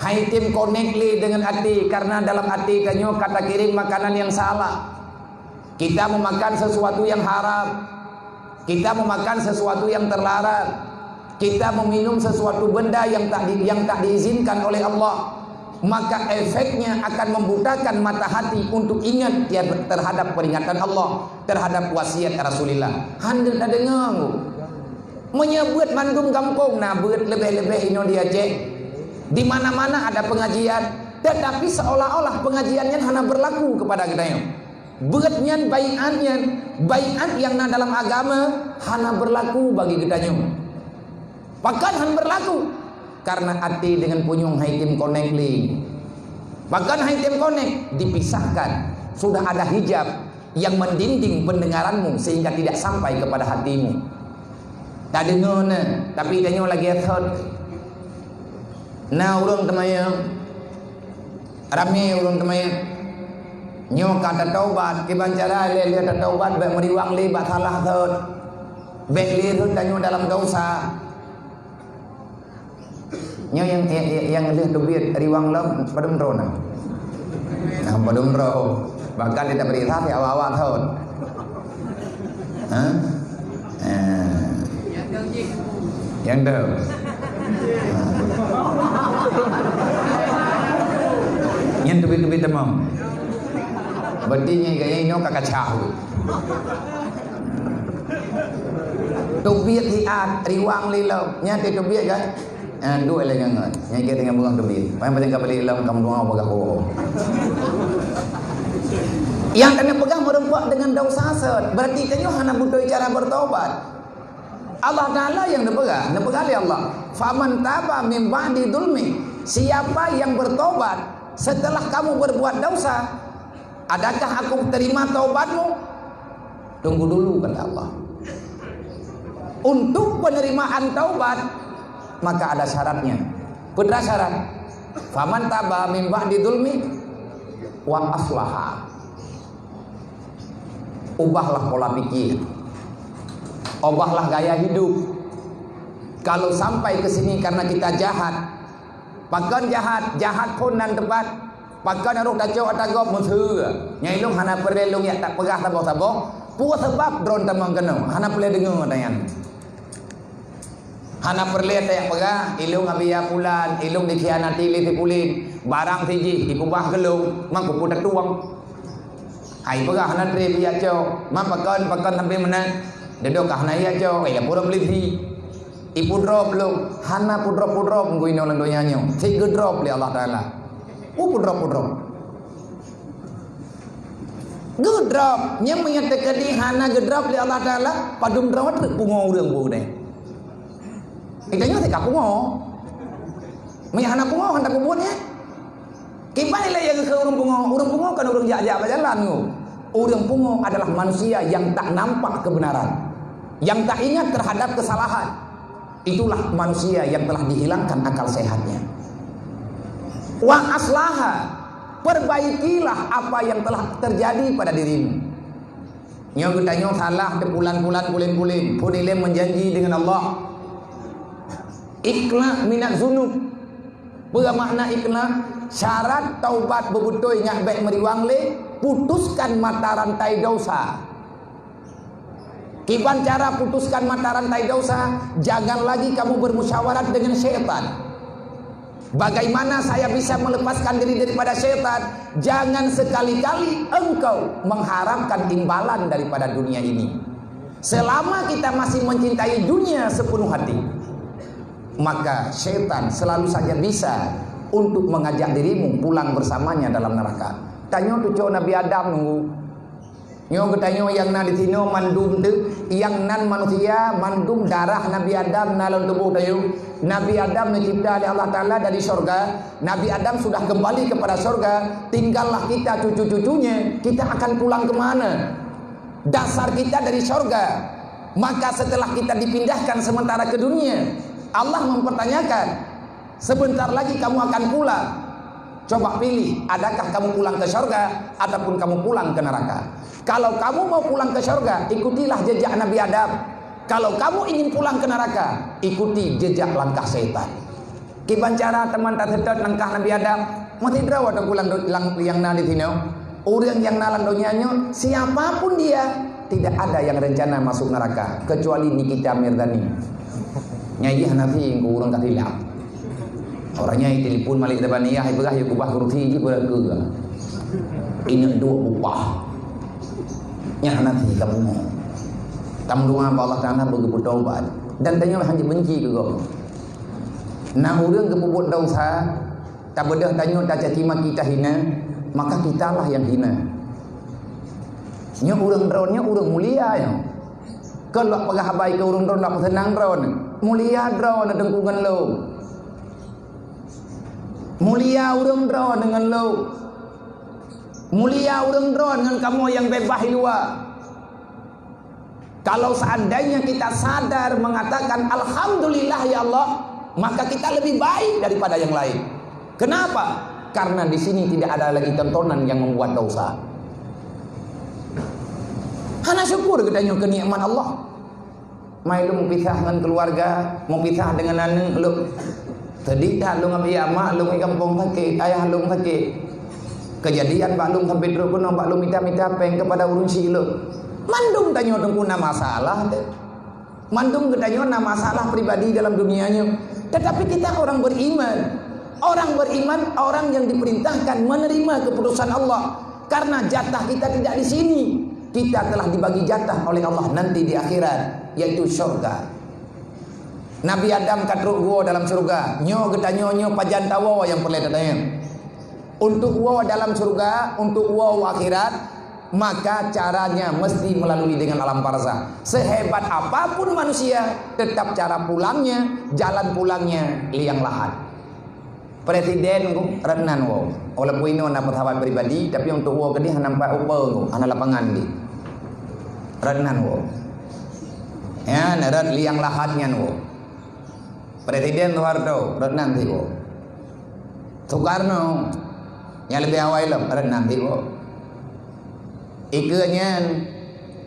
Hai tem konek lé deungon até, karna dalam até tanyoe ka takirém makanan nyang salah. Kita memakan sesuatu yang haram. Kita memakan sesuatu yang terlarang. Kita meminum sesuatu benda yang tak di-, yang tak diizinkan oleh Allah. Maka efeknya akan membutakan mata hati untuk ingat tiap terhadap peringatan Allah, terhadap wasiat Rasulullah. Hana tadeungoe. Meunyoe beuet mandum gampông na beuet, leubeh-leubeh inoe di Aceh. Di mana-mana ada pengajian, tetapi seolah-olah pengajian nyan hana berlaku kepada geutanyoe. Beuet nyan, baiat nyan, baiat nyang na dalam agama hana berlaku bagi geutanyoe. Pakon hana berlaku? Karena até deungon punyueng hai tem konek lé. Pakon hai tem konek? Dipisahkan. Sudah ada hijab yang mendinding pendengaranmu sehingga tidak sampai kepada hatimu. Tadeungoe na, tapi tanyoe lagèe thot. Na ureueng teumanyong, ramé ureueng teumanyong. Nyoe ka tataubat, kiban cara lé-lé tataubat, bèk meuriwang lé bak salah thot. Bèk lé thot tanyoe dalam dosa. Nyoe nyang, nyang, nyang lheueh teubiet riwang lom padum droe na. Nah, padum droe. Bahkan di tapeuriksa si awak-awak thon. Ha? Ha. Nyang tu. Nyan teubiet-teubiet tamong. Berarti nyan gaya inoe ka kacau. Teubiet hiat, riwang lé lom. Nyan teubiet kan? Ah, duek lé ngon. Nyang keu teungoh beurang teubiet. Paling-paling ka balik lom kamoe doa bagaih ho. Nyang keuneuk peugah meureumpok deungon dosa sot. Berarti tanyoe hana beutôi cara bertobat. Allah Taala nyang neupeugah, neupeugah lé Allah, "Faman taba min ba'di zulmi." Siapa yang bertobat setelah kamu berbuat dosa, adakah Aku terima taubatmu? Tunggu dulu, kata Allah. Untuk penerimaan taubat, maka ada syaratnya. Peue teuma syarat? "Faman taba min ba'di zulmi wa aslaha." Ubahlah pola pikir. Ubahlah gaya hidup. Kalau sampai ke sini karena kita jahat, pakon jahat, jahat phon nan teumpat. Pakon harôh tacok ata gob meuseu. Nyan ilôn hana peureulée lôn jak tapeugah saboh-saboh. Peue sabab droen tamong keunoe? Hana peureulée deungoe ata nyan. Hana peureulée tajak peugah, ilôn Abiya Pulan, ilôn dikhianati lé si Pulan, barang sijih ipeubah keu lôn, mangko peue tatueng. Hai peugah hana treb jak cok, ma pakon, pakon sampai meunan, deudok ka hana jak cok, ya pura beli si. Ipeudrop lôn, hana peudrop-peudrop geuh inoe lam donya nyoe, cit geudrop lé Allah Taala. Peue peudrop-peudrop? Geudrop, nyang meunyoe teukeudi hana geudrop lé Allah Taala, padum droe treuk pungo ureuëng buet deh. Geutanyoe teuka pungo. Meunyoe hana pungo, hana tapubuet nyan. Kiban ilée nyang geukheun ureuëng pungo? Ureuëng pungo kon ureuëng jak-jak bak jalan nyoe. Ureuëng pungo adalah manusia yang tak nampak kebenaran, yang tak ingat terhadap kesalahan. Itulah manusia yang telah dihilangkan akal sehatnya. Wa aslaha, perbaikilah apa yang telah terjadi pada dirimu. Nyoe geutanyoe salah teupulan-pulan pulen-pulen, phon ilée meujanji deungon Allah. Iqla' minaz zunub. Peue makna iqla'? Syarat taubat beubeutôi nyak bék meuriwang lé, putuskan mata rantai dosa. Kiban cara putuskan mata rantai dosa? Jangan lagi kamu bermusyawarah dengan syaitan. Bagaimana saya bisa melepaskan diri daripada syaitan? Jangan sekali-kali engkau mengharapkan imbalan daripada dunia ini. Selama kita masih mencintai dunia sepenuh hati, maka syaitan selalu saja bisa untuk mengajak dirimu pulang bersamanya dalam neraka. Tanyoe tucok Nabi Adam nunggu. Nyoe geutanyoe nyang na di sinoe mandum teuh, nyang nan manusia, mandum darah Nabi Adam na lam tuboh tanyoe. Nabi Adam neucipta lé Allah Taala dari syurga. Nabi Adam sudah kembali kepada syurga, tinggallah kita cucu-cucunya, kita akan pulang ke mana? Dasar kita dari syurga. Maka setelah kita dipindahkan sementara ke dunia, Allah mempertanyakan, "Sebentar lagi kamu akan pulang. Coba pilih, adakah kamu pulang ke syurga ataupun kamu pulang ke neraka? Kalau kamu mau pulang ke syurga, ikutilah jejak Nabi Adam. Kalau kamu ingin pulang ke neraka, ikuti jejak langkah syaitan. Kiban cara teuma taseutôt langkah Nabi Adam, meusidroe teungku lam, lam, nyang na di sinoe. Ureuëng nyang na lam donya nyoe, siapa pun dia, tidak ada yang rencana masuk neraka, kecuali Nikita Mirzani. Nyai jih hana si ureuëng ka silap. Orang nyai telepon Malik Zabaniyah, ipeugah yue keubah kursi jih beureukat. Ingat dua upah. Nyan hana si kamu. Kamu doa bak Allah Taala beugeupeutobat. Dan tanyoe hana benci keu gob. Na ureuëng geupeubuet desya, tabeudôh tanyoe tacaci maki tahina, maka kitalah nyang hina. Nyoe ureuëng droeneuh nyoe ureuëng mulia nyoe. Kon lôn peugah haba keu ureuëng droeneuh lôn peuseunang droeneuh. Mulia droeneuh teungku ngon lôn. Mulia ureuëng droeneuh ngon lôn. Mulia ureuëng droeneuh ngon kamoe nyang beubaih luwa. Kalau seandainya kita sadar mengatakan, "Alhamdulillah ya Allah," maka kita lebih baik daripada yang lain. Kenapa? Karena di sini tidak ada lagi tontonan yang membuat dosa. Hana syukur geutanyoe keu nikmat Allah. Mai lôn meupisah ngon keuluwarga, meupisah deungon aneuk lôn. Sedih that lôn ngon biak mak lôn di gampông sakét, ayah lôn sakét. Keujadian bak lôn sampai trok keunoe bak lôn mita-mita péng keupada ureuëng syik lôn. Mandum tanyoe teungku na masalah teuh. Mandum geutanyoe na masalah pribadi dalam dunia nyoe. Tetapi kita orang beriman. Orang beriman, orang yang diperintahkan menerima keputusan Allah. Karena jatah kita tidak di sini. Kita telah dibagi jatah oleh Allah nanti di akhirat, yaitu syurga. Nabi Adam ka trok woe dalam syurga. Nyoe geutanyoe nyoe pajan tawoe nyang peureulée tatanyong. Untuk woe dalam syurga, untuk woe u akhirat, maka caranya mesti melalui dengan alam barzakh. Sehebat apapun manusia, tetap cara pulangnya, jalan pulangnya liang lahat. Presiden ku rot nan woe. Walaupun inoe na pesawat pribadi, tapi untuk woe keudeh hana nampak upa ku, hana lapangan di. Rot nan woe. Ya, na rot liang lahat nyan woe. Presiden Soeharto rot nan si woe. Soekarno nyang leubeh awai lom rot nan si woe. Ikeue nyan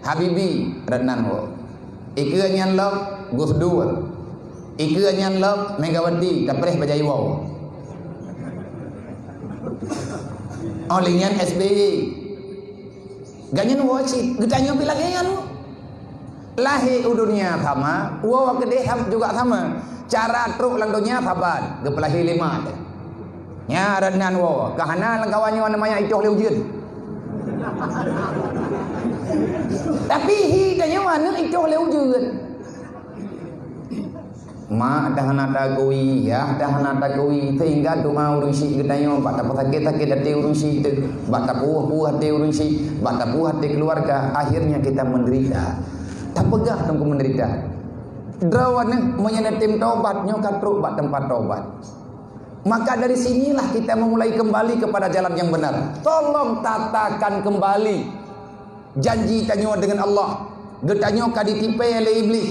Habibie rot nan woe. Ikeue nyan lom Gus Dur. Ikeue nyan lom Megawati tapreh bajai woe. Oleh nyan S B Y. Ganyan woe cit geutanyoe pih lagée nyan. Lahé u dunia sama, woe keudeh juga sama. Cara trok lam dunia saban, geupeulahé lé mak teuh. Nya rot nan woe, ka hana lam kawan nyoe nama nyang itoh lé ujeuen. Tapi hi tanyoe aneuk itoh lé ujeuen. Mak dah hana takui, yah dah hana takui, sehingga doa ureuëng syik geutanyoe bak tapeusakét-sakét até ureuëng syik teuh, bak tapuih-puih até ureuëng syik, bak tapuih até keuluwarga, akhirnya kita menderita. Tapeugah teungku menderita. Droeneuh meunyoe neutem tobat nyoe ka trok bak teumpat tobat. Maka dari sinilah kita memulai kembali kepada jalan yang benar. Tolong tatakan kembali janji tanyoe dengan Allah. Geutanyoe ka ditipée lé Iblih.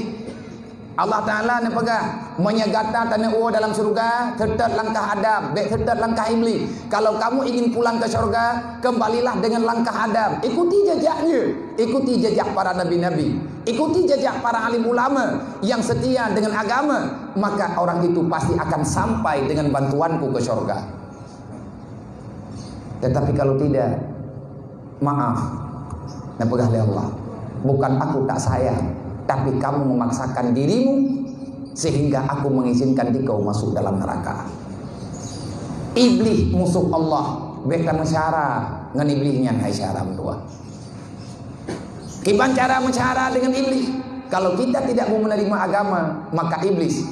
Allah Taala neupeugah, "Meunyoe gata taneuk woe dalam syeuruga, seutôt langkah Adam, bék seutôt langkah Iblih. Kalau kamu ingin pulang ke syeuruga, kembalilah dengan langkah Adam. Ikuti jejaknya, ikuti jejak para nabi-nabi, ikuti jejak para alim ulama yang setia dengan agama, maka orang itu pasti akan sampai dengan bantuanku ke syeuruga." Tetapi kalau tidak, maaf, neupeugah lé Allah, "Bukan aku tak sayang, tapi kamu memaksakan dirimu sehingga aku mengizinkan dikau masuk dalam neraka." Iblih musuh Allah, bék tameusyara ngon Iblih nyan, hai syara meutuah. Kiban cara meusyara dengan Iblih? Kalau kita tidak mau menerima agama, maka Iblis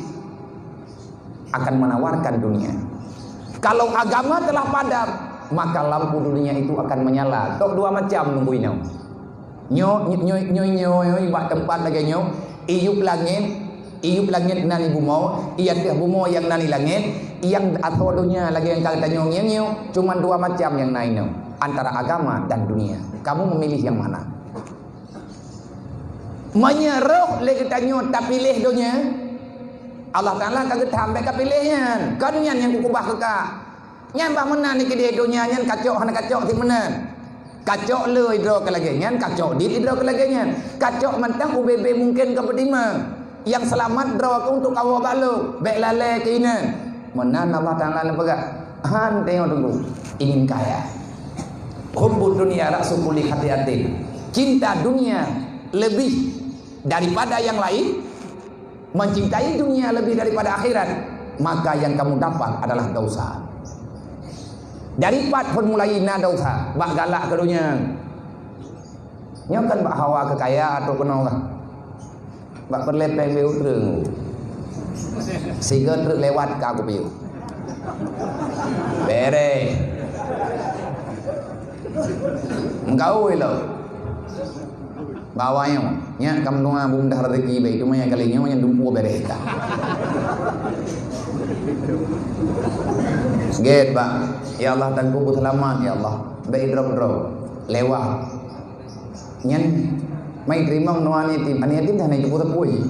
akan menawarkan dunia. Kalau agama telah padam, maka lampu dunia itu akan menyala. Tok dua macam nunggu inoe. Nyoe, nyoe, nyoe, nyoe, nyoe, bak teumpat lagée nyoe, iyup langét, iyup langét nan i bumoe, i ateueh bumoe nyang nan i langét, nyang asoe donya lagée nyang ka geutanyoe ngieng-ngieng, cuman dua macam nyang na inoe, antara agama dan dunia. Kamu memilih yang mana? Meunyoe roh lé geutanyoe tapiléh donya, Allah Taala ka geutham bék kapiléh nyan. Kon nyan nyang kukeubah keu kak. Nyan bah meunan ni keudeh donya nyan kacok hana kacok sit meunan. Kacok le idroe keu lagée nyan, kacok dit idroe keu lagée nyan. Kacok mantong ubé-bé mungken ka peutimang. Nyang seulamat droe keu untuk kawoe bak lôn, bék lalée keu inan. Meunan Allah Taala neupeugah, han tanyoe teungku, ingin kaya. Hubbud dunya ra'su kulli khati'atin. Cinta dunia lebih daripada yang lain, mencintai dunia lebih daripada akhirat, maka yang kamu dapat adalah dosa. Dari pat phon mulai na dosa, bak galak keu donya. Nyoe kan bak hawa keu kaya atau keunoe kah? Bak peureulée péng beu treuk. Sigoe treuk lewat ka kupiôh. Bereh. Meugaui lom. Bak awak nyoe, nyak ka meutuha beumeundah rezeki bak itu, manyang kali nyoe nyang dumpeue bereh ka. Gét bak, ya Allah, tangku beuseulamat, ya Allah. Bék drop-drop. Lewat. Nyan, mai teurimong ngon aneuk yatim. Aneuk yatim dah naik jemput teupuih.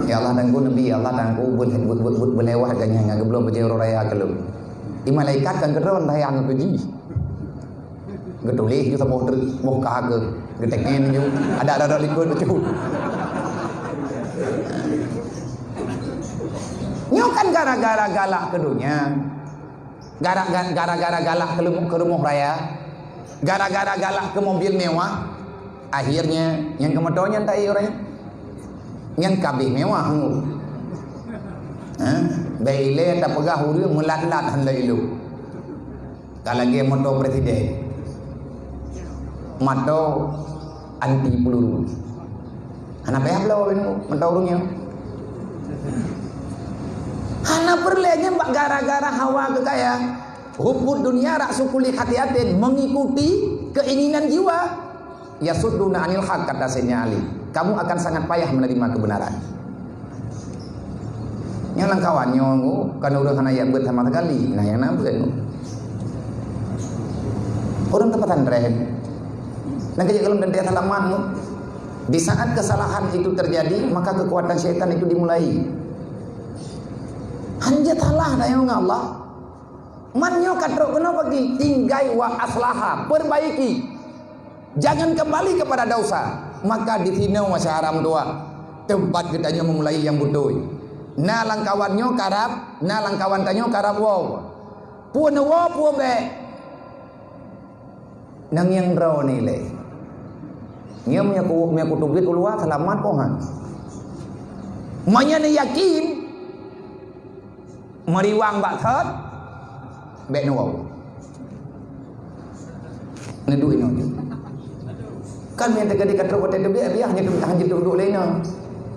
Ya Allah, tangku Nabi, ya Allah, tangku beu-, beu-, beu-, beu-, beulewat ganyang, nggak geubloe bajée uroe raya keu lôn. Di malaikat kan keudroe tayang keu jih. Geutuléh ju saboh treuk, boh ka keu, geutekan ju, ada-ada likot bacut. Nyoe kan gara-gara galak keu donya. Gara-, gara-gara galak keu lum-, keu rumoh raya, gara-gara galak keu mobil mewah, akhirnya nyang keu moto nyan tai ureuëng nyan kabeh mewah. Ha? Bèk ilée tapeugah ureuëng meulat-lat hana ilée. Ka lagée moto presiden. Moto anti peluru. Hana payah bloe moto ureuëng nyoe. Hana peureulée nyan bak gara-gara hawa keu kaya. Hubbud dunya ra'su kulli khati'atin, mengikuti keinginan jiwa. Yasudduna 'anil haq, kata Sayyidina Ali, kamu akan sangat payah menerima kebenaran. Nyang lam kawan nyoe kan ureuëng hana jak beuet sama sekali. Nah, nyang na beuet. Ureuëng teupeusantren. Nyang keujiek gohlom dan dia salamat. Di saat kesalahan itu terjadi, maka kekuatan syaitan itu dimulai. Hana salah dah ngon Allah. Man nyoe ka trok keunoe bagi, tinggai wa aslaha, perbaiki. Jangan kembali kepada dosa. Maka di sinoe masa haram tuha, tempat geutanyoe memulai nyang beutôi. Na lam kawan nyoe karab, na lam kawan tanyoe karab woe. Peue neuwoe, peue bék. Nang nyang droe nilai. Nyoe meunyoe ku, meunyoe kuteubiet u luwa, seulamat pohan. Meunyoe neuyakin, meuriwang bak thot, bék neuwoe. Neuduek inoe. Kan meunyoe teuka di katrok watée teubiet, biah hanya tu, hanya tu duek lé inoe.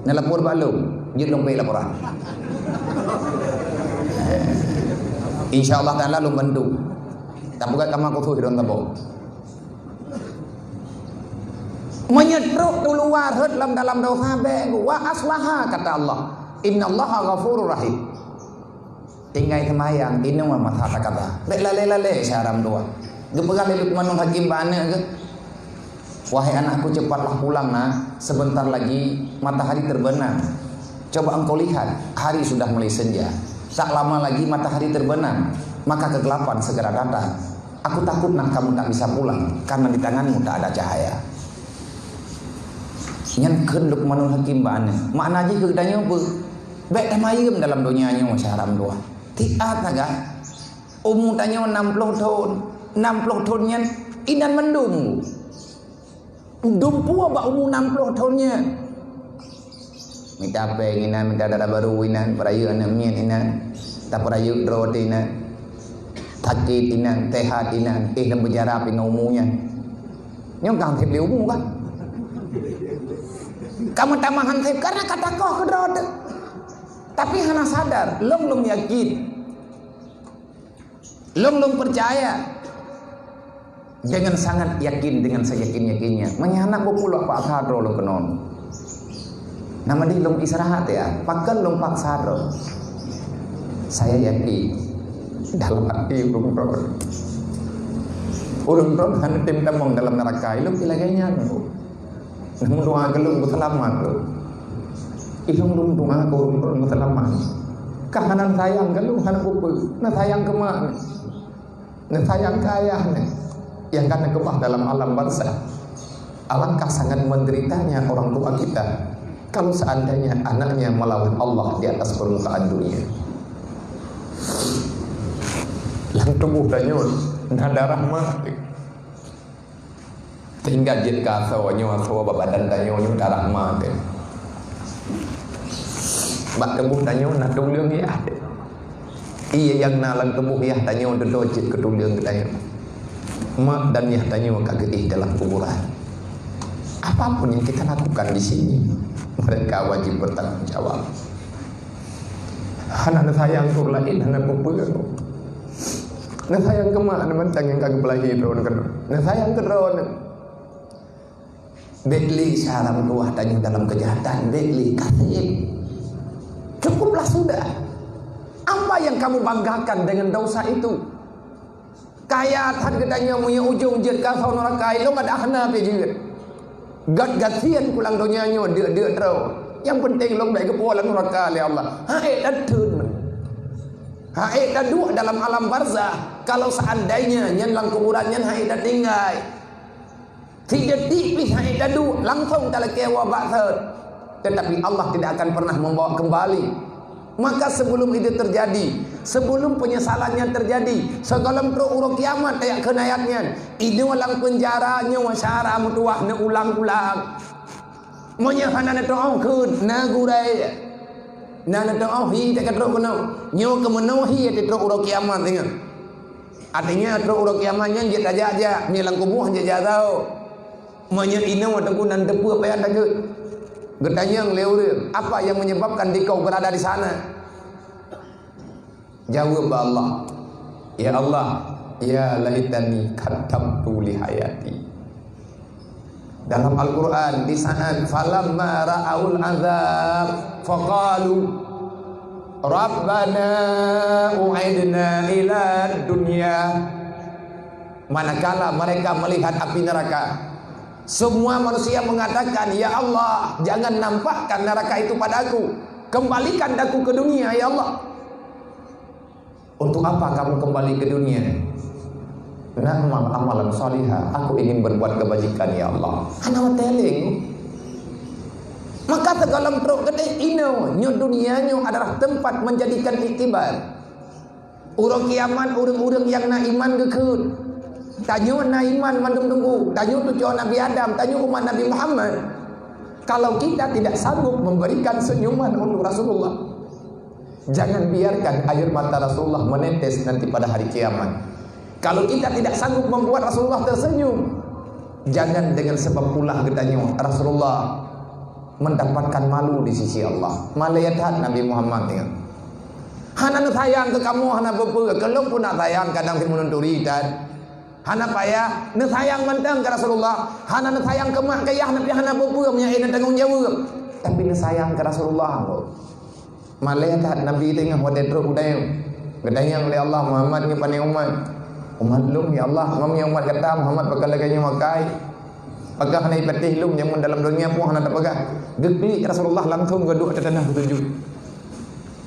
Neulapor bak lôn, jeuet lôn bri laporan. Insya Allah Taala lôn bantu. Tapi kat kamar khusus dong tabong. Meunyoe trok tu luwa rhot lam dalam dosa bék, wa aslaha, kata Allah. Innallaha ghafurur rahim. Tinggai seumayang, inoe masa takata. Bék lalé-lalé siharam dua. Geupeugah lé Luqmanul Hakim bak aneuk geuh, "Wahai anakku, cepatlah pulang, Nak. Sebentar lagi matahari terbenam. Coba engkau lihat, hari sudah mulai senja. Tak lama lagi matahari terbenam, maka kegelapan segera datang. Aku takut, Nak, kamu tak bisa pulang karena di tanganmu tak ada cahaya." Nyan kheun Luqmanul Hakim bak aneuk. Makna jih keu geutanyoe peue? Bék tamayeuem dalam donya nyoe siharam dua. Tiat sagai. Umu tanyoe enam ploh thon. Enam ploh thon nyan inan mandum. Dumpeue bak umu enam ploh thon nyan. Mita péng inan, mita dara barô inan, peurayeuk aneuk miet inan, tapeurayeuk droe teuh inan, sakét inan, sehat inan, éh lom beujarab ngon umu nyan. Nyoe ka han sép lé umu kan? Ka meutamah han sép karena ka takoh keu droe teuh. Tapi hana sadar, lôn, lôn yakin. Lôn, lôn peucaya dengan sangat yakin, dengan seyakin-yakinnya. Meunyoe hana beupulok paksa droe lôn keunoe. Nama di lôn istirahat ya, pakon lôn paksa droe. Saya yakin dalam hati ureuëng droe. Ureuëng droe hana tem tamong dalam neraka, ilôn pih lagée nyan. Meudoa keu lôn beuseulamat tu. Ilôn lôn doa keu ureuëng droe beuseulamat. Ka hana sayang keu lôn, hana peue-peue. Na sayang keu mak nyoe. Na sayang keu ayah nyoe. yang ka neukeubah dalam alam barzakh. Alangkah sangat menderitanya orang tua kita kalau seandainya anaknya melawan Allah di atas permukaan dunia. Lam tuboh tanyoe na darah ma. Sehingga jeuet keu asoe nyoe, asoe bak badan tanyoe nyoe darah ma teuh. Bak tuboh tanyoe na tuleueng yah teuh. Ié nyang na lam tuboh yah tanyoe dudoe cit keu tuleueng geutanyoe. Mak dan yah tanyoe ka geuéh dalam kuburan. Apapun yang kita lakukan di sini, mereka wajib bertanggung jawab. Hana neusayang keu ureueng laén, hana peue-peue. Neusayang keu mak, neumantang nyang ka geupeulahé droeneuh keunoe. Neusayang keu droeneuh. Bék lé cara meutuwah tanyoe dalam keujahatan, bék lé, ka sép. Cukuplah sudah. Apa yang kamu banggakan dengan dosa itu? Kaya that geutanyoe meunyoe ujong jeuet keu asoe nuraka, ilong adak hana pih jeuet. Gat gasien kulang donya nyoe deuk-deuk droe. Nyang penting lôn bék geupuwoe lam nuraka lé Allah. Hai that theun. Hai that duek dalam alam barzakh. Kalau seandainya nyan lam kuburan nyan hai that tinggai. Sidetik pih hai taduek, langsong talakée woe bak thon. Tetapi Allah tidak akan pernah membawa kembali. Maka sebelum itu terjadi, sebelum penyesalan nyan terjadi, sigohlom trok uroe kiamat, tajak kheun ayat nyan, inoe lam peunjara nyoe syara meutuwah neuulang-ulang. Meunyoe hana neutuoh kheun, na gurée. Na neutuoh hi teuka trok keunoe. Nyoe keu meunoe hi teutrok uroe kiamat nyoe. Artinya, trok uroe kiamat nyan jeuet tajak-jak, meunyoe lam kubu han jijak saho. Meunyoe inoe teungku nan teupeu payah takheun. Geutanyong lé ureueng, "Apa yang menyebabkan dikau berada di sana?" Jaweueb bak Allah, "Ya Allah, ya laitani qaddamtu li hayati." Dalam Al-Quran, di saat, "Falamma ra'aul azab, faqalu, Rabbana u'idna ila dunya." Manakala mereka melihat api neraka, semua manusia mengatakan, "Ya Allah, jangan nampakkan neraka itu padaku. Kembalikan aku ke dunia, ya Allah." "Untuk apa kamu kembali ke dunia?" "Na'mal amalan salihah, aku ingin berbuat kebajikan, ya Allah." Hana watée lé. Maka sigohlom trok keudeh inoe, nyoe dunia nyoe adalah tempat menjadikan iktibar. Uroe kiamat ureueng-ureueng nyang na iman geukheun. Tanyoe na iman mandum teungku. Tanyoe cucoe Nabi Adam, tanyoe umat Nabi Muhammad. Kalau kita tidak sanggup memberikan senyuman untuk Rasulullah, jangan biarkan air mata Rasulullah menetes nanti pada hari kiamat. Kalau kita tidak sanggup membuat Rasulullah tersenyum, jangan dengan sebab ulah geutanyoe Rasulullah mendapatkan malu di sisi Allah. Malée that Nabi Muhammad nyoe. Hana neusayang keu kamoe, hana peue-peue, keu lôn pun nak sayang kadang simeunun turi that. Hana payah, neusayang mantong keu Rasulullah, hana neusayang keu mak keu yah, tapi hana peue-peue, meunyoe na tanggong jaweueb. Tapi neusayang keu Rasulullah. Malée that Nabi teungoh watée trok u dayeueng. Geutanyong lé Allah, "Muhammad nyoe pane umat?" "Umat lôn, ya Allah." "Meunyoe umat gata, Muhammad, pakon lagée nyoe makai? Pakon hana ipatéh lôn jameun dalam donya pun hana tapeugah?" Geuklik Rasulullah langsong geuduek ateueh tanoh geutuju.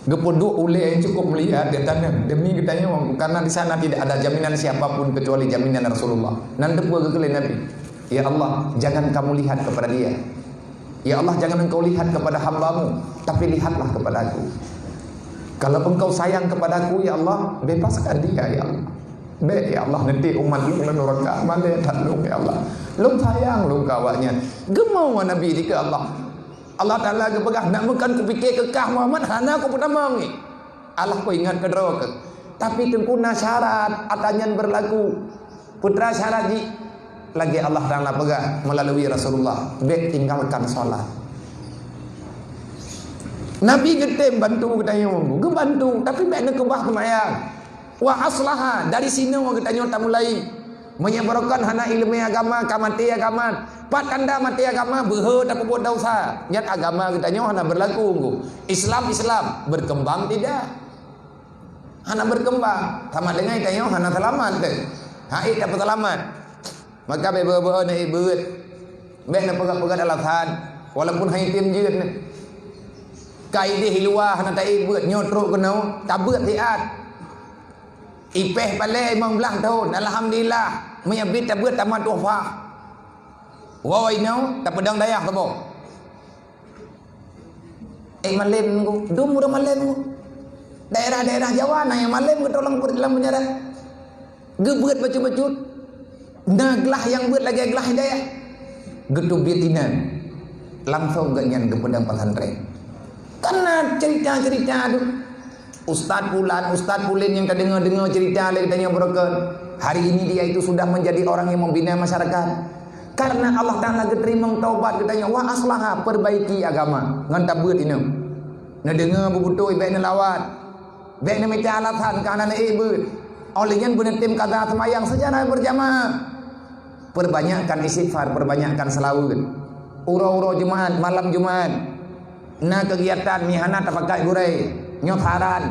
Geupeuduek ulée nyang cukup mulia di tanoh demi geutanyoe, karena di sana tidak ada jaminan siapa pun kecuali jaminan Rasulullah. Nan teupeu geukheun lé Nabi, "Ya Allah, jangan kamu lihat kepada dia. Ya Allah, jangan engkau lihat kepada hamba-Mu, tapi lihatlah kepada aku. Kalau engkau sayang kepada aku, ya Allah, bebaskan dia, ya Allah. Bék, ya Allah, nanti umat lôn lam nuraka, malée that lôn, ya Allah. Lôn sayang lôn keu awaknyan." Geumoe Nabi dikeue Allah. Allah Taala geupeugah, "Nak meukon kupike keu kah Muhammad, hana kupeutamong ngi." Allah peuingat keudroe keuh. Tapi teungku na syarat ata nyan beurlaku. Peue teuma syarat jih? Lagée Allah Taala peugah meulalu Rasulullah, "Bék tinggalkan salat." Nabi geutem bantu geutanyoe, geubantu, tapi bék neukeubah seumayang. Wa aslaha, dari sinoe geutanyoe tamulai. Meunyoe barokon hana ileumé agama, ka maté agama. Pat tanda maté agama, beuhe tapeubuet desya. Nyan agama geutanyoe hana beurlaku, Teungku. Islam, Islam, berkembang tidak? Hana berkembang. Sama dengan tanyoe hana seulamat teuh. Hai tapeuseulamat. Maka beu-beu na ié beuet. Bék na peugah-peugah alasan. Walaupun hai tem jeuet na. Ka ideh i luwa hana taék beuet, nyoe trok keunoe, tabeuet siat. Ipéh palée limong blaih thon, alhamdulillah. Meunyo bit tabeuet tamat tuhfah. Woe inoe tapeudong dayah saboh. Eh, malem nunggu, dum ureuëng malem nunggu. Daerah-daerah Jawa na nyang malem geutolong lam penjara. Geubeuet bacut-bacut. Na glah nyang beuet lagée glah hidayah. Geuteubiet inan. Langsung geuh nyan geupeudong pesantren. Kan na cerita-cerita tu. Ustaz pulan, ustaz pulen nyang tadeungoe-deungoe cerita lé geutanyoe beureukat. Hari ini dia itu sudah menjadi orang yang membina masyarakat. Karena Allah Taala geuteurimong taubat geutanyoe, wa aslaha, perbaiki agama ngon tabeuet inoe. Neudeungoe beubutôi bék neulawat. Bék neumita alasan ka hana neuék beuet. Óh lheueh nyan beuneutem kada seumayang secara berjamaah. Perbanyakkan istighfar, perbanyakkan seulaweuet. Uroe-uroe Jumaat, malam Jumaat, na keugiatan meuhana tapakat gurée. Nyoe saran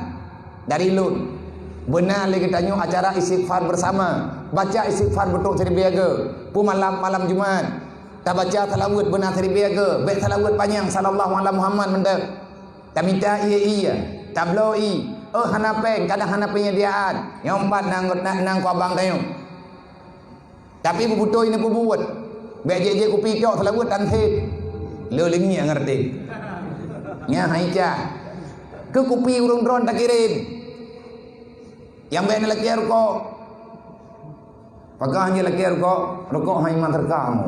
dari lôn. Beuna lé geutanyoe acara istighfar bersama. Baca istighfar beutôi siribée go. Peumalam malam Jumaat. Tabaca seulaweuet beuna siribée go. Bék seulaweuet panyang, sallallahu ala Muhammad mantong. Tamita ié-ié, tabloe ié, oh hana péng, kadang hana penyediaan. Nyoe pat nang, nang, nang ku abang tanyoe. Tapi beubutôi neupeubuet. Bék jeuet-jeuet kupi cok seulaweuet tan seb. Le lingiek ngerti. Nya hai cah. Keu kupi ureuëng droen takirém. Nyang bék neulakée rukok. Pakon jih lakée rukok, rukok hai iman teuka mu.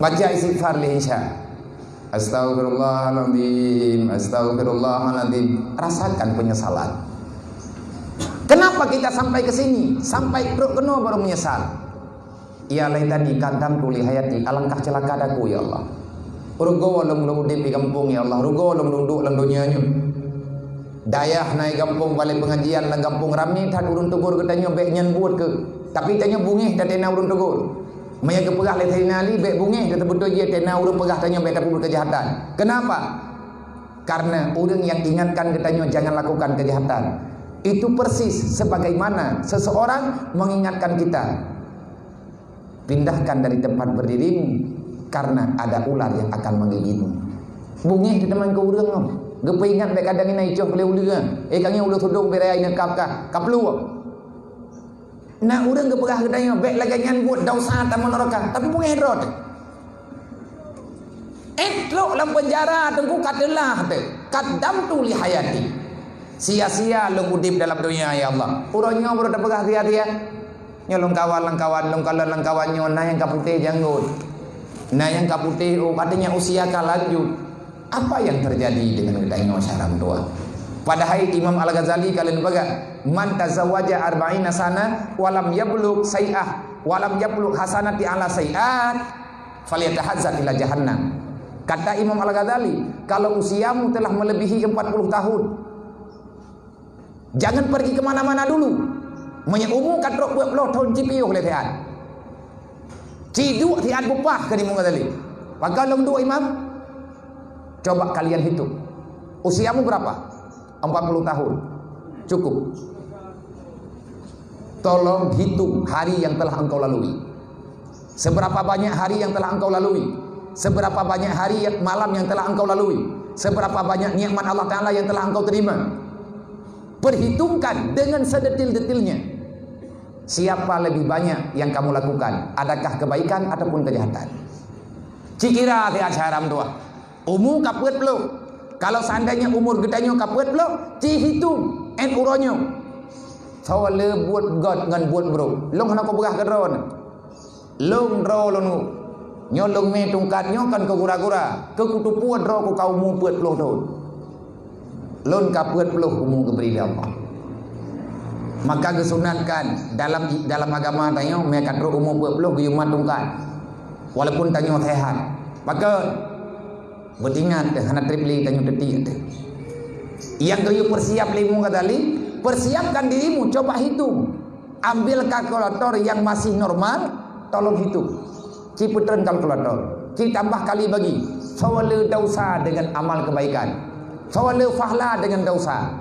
Baca istighfar lé Isya. Astaghfirullahaladzim, astaghfirullahaladzim. Rasakan penyesalan. Kenapa kita sampai ke sini? Sampai trok keunoe baru menyesal. Ya laitani qaddamtu li hayati, alangkah celaka daku, ya Allah. Rugoe lôn lôn udeb di gampông, ya Allah. Rugoe lôn lôn duek lam donya nyoe. Dayah na i gampông balai pengajian lam gampông ramé that ureuëng teugor geutanyoe bék nyan buet keu. Tapi tanyoe bungéh that na ureuëng teugor. Meunyo geupeugah lé Saidina Ali bék bungéh, teubeutôi jih that na ureuëng peugah tanyoe bék tapeubuet keujahatan. Kenapa? Karena ureuëng yang ingatkan geutanyoe jangan lakukan kejahatan. Itu persis sebagaimana seseorang mengingatkan kita. Pindahkan dari tempat berdirimu, karena ada ular yang akan menggigitmu. Bungéh teuteumanyong keu ureuëng nyoe. Geupeuingat bék kadang inan icoh keu lé uleue. Eh, ka ngieng uleue sudong bék raya inan kap kah. Ka peuluh. Na ureuëng geupeugah geutanyoe bék lagée nyan buet desya tamong neuraka. Tapi bungéh droe teuh. Eh, trok lam penjara teungku ka teulah teuh. Qaddamtu li hayati. Sia-sia lôn udeb dalam donya, ya Allah. Uroe nyoe baru tapeugah sia-sia. Nyoe lôn kawan lam kawan, lôn kalon lam kawan nyoe, na nyang ka putéh janggot. Na nyang ka putéh, oh, artinya usia ka lanjut. Apa yang terjadi dengan geutanyoe syedara meutuah? Padahai Imam Al-Ghazali ka lheueh peugah, "Man tazawwaja arba'ina sana wa lam yablugh sai'ah, wa lam yablugh hasanati ala sai'at, falyatahazzar ila jahannam." Kata Imam Al-Ghazali, kalau usiamu telah melebihi empat puluh tahun, jangan pergi ke mana-mana dulu. Meunyo umu ka trok peuet ploh thon, ci piôh lé siat. Ci duek siat bupah keu Imam Ghazali. Pakon lôn duek Imam? Coba kalian hitung. Usiamu berapa? Empat puluh tahun. Cukup. Tolong hitung hari yang telah engkau lalui. Seberapa banyak hari yang telah engkau lalui? Seberapa banyak hari, malam yang telah engkau lalui? Seberapa banyak nikmat Allah Taala yang telah engkau terima? Perhitungkan dengan sedetil-detilnya. Siapa lebih banyak yang kamu lakukan? Adakah kebaikan ataupun kejahatan? Ci kira siat syedara meutuah. Umu ka peuet ploh. Kalau seandainya umur geutanyoe ka peuet ploh, ci hitung, eh, uroe nyoe. Soe le buet gét ngon buet brok. Lôn hana kupeugah keu droeneuh. Lôn droe lôn nyoe. Nyoe lôn mé tungkat nyoe kon keu gura-gura. Keu kuteupue droe ku ka umu peuet ploh thon. Lôn ka peuet ploh umu geubri lé Allah. Maka geusunatkan dalam, dalam agama tanyoe, mé ka trok umu peuet ploh geuyue mat tungkat. Walaupun tanyoe sehat. Pakon? Beutingat teuh, hana treb lé tanyoe teutiek teuh. Nyang geuyue peusiap lé Imam Ghazali, persiapkan dirimu, coba hitung. Ambil kalkulator yang masih normal, tolong hitung. Ci peutreun kalkulator, ci tambah kali bagi. Soe le desya dengan amal kebaikan. Soe le pahala dengan desya.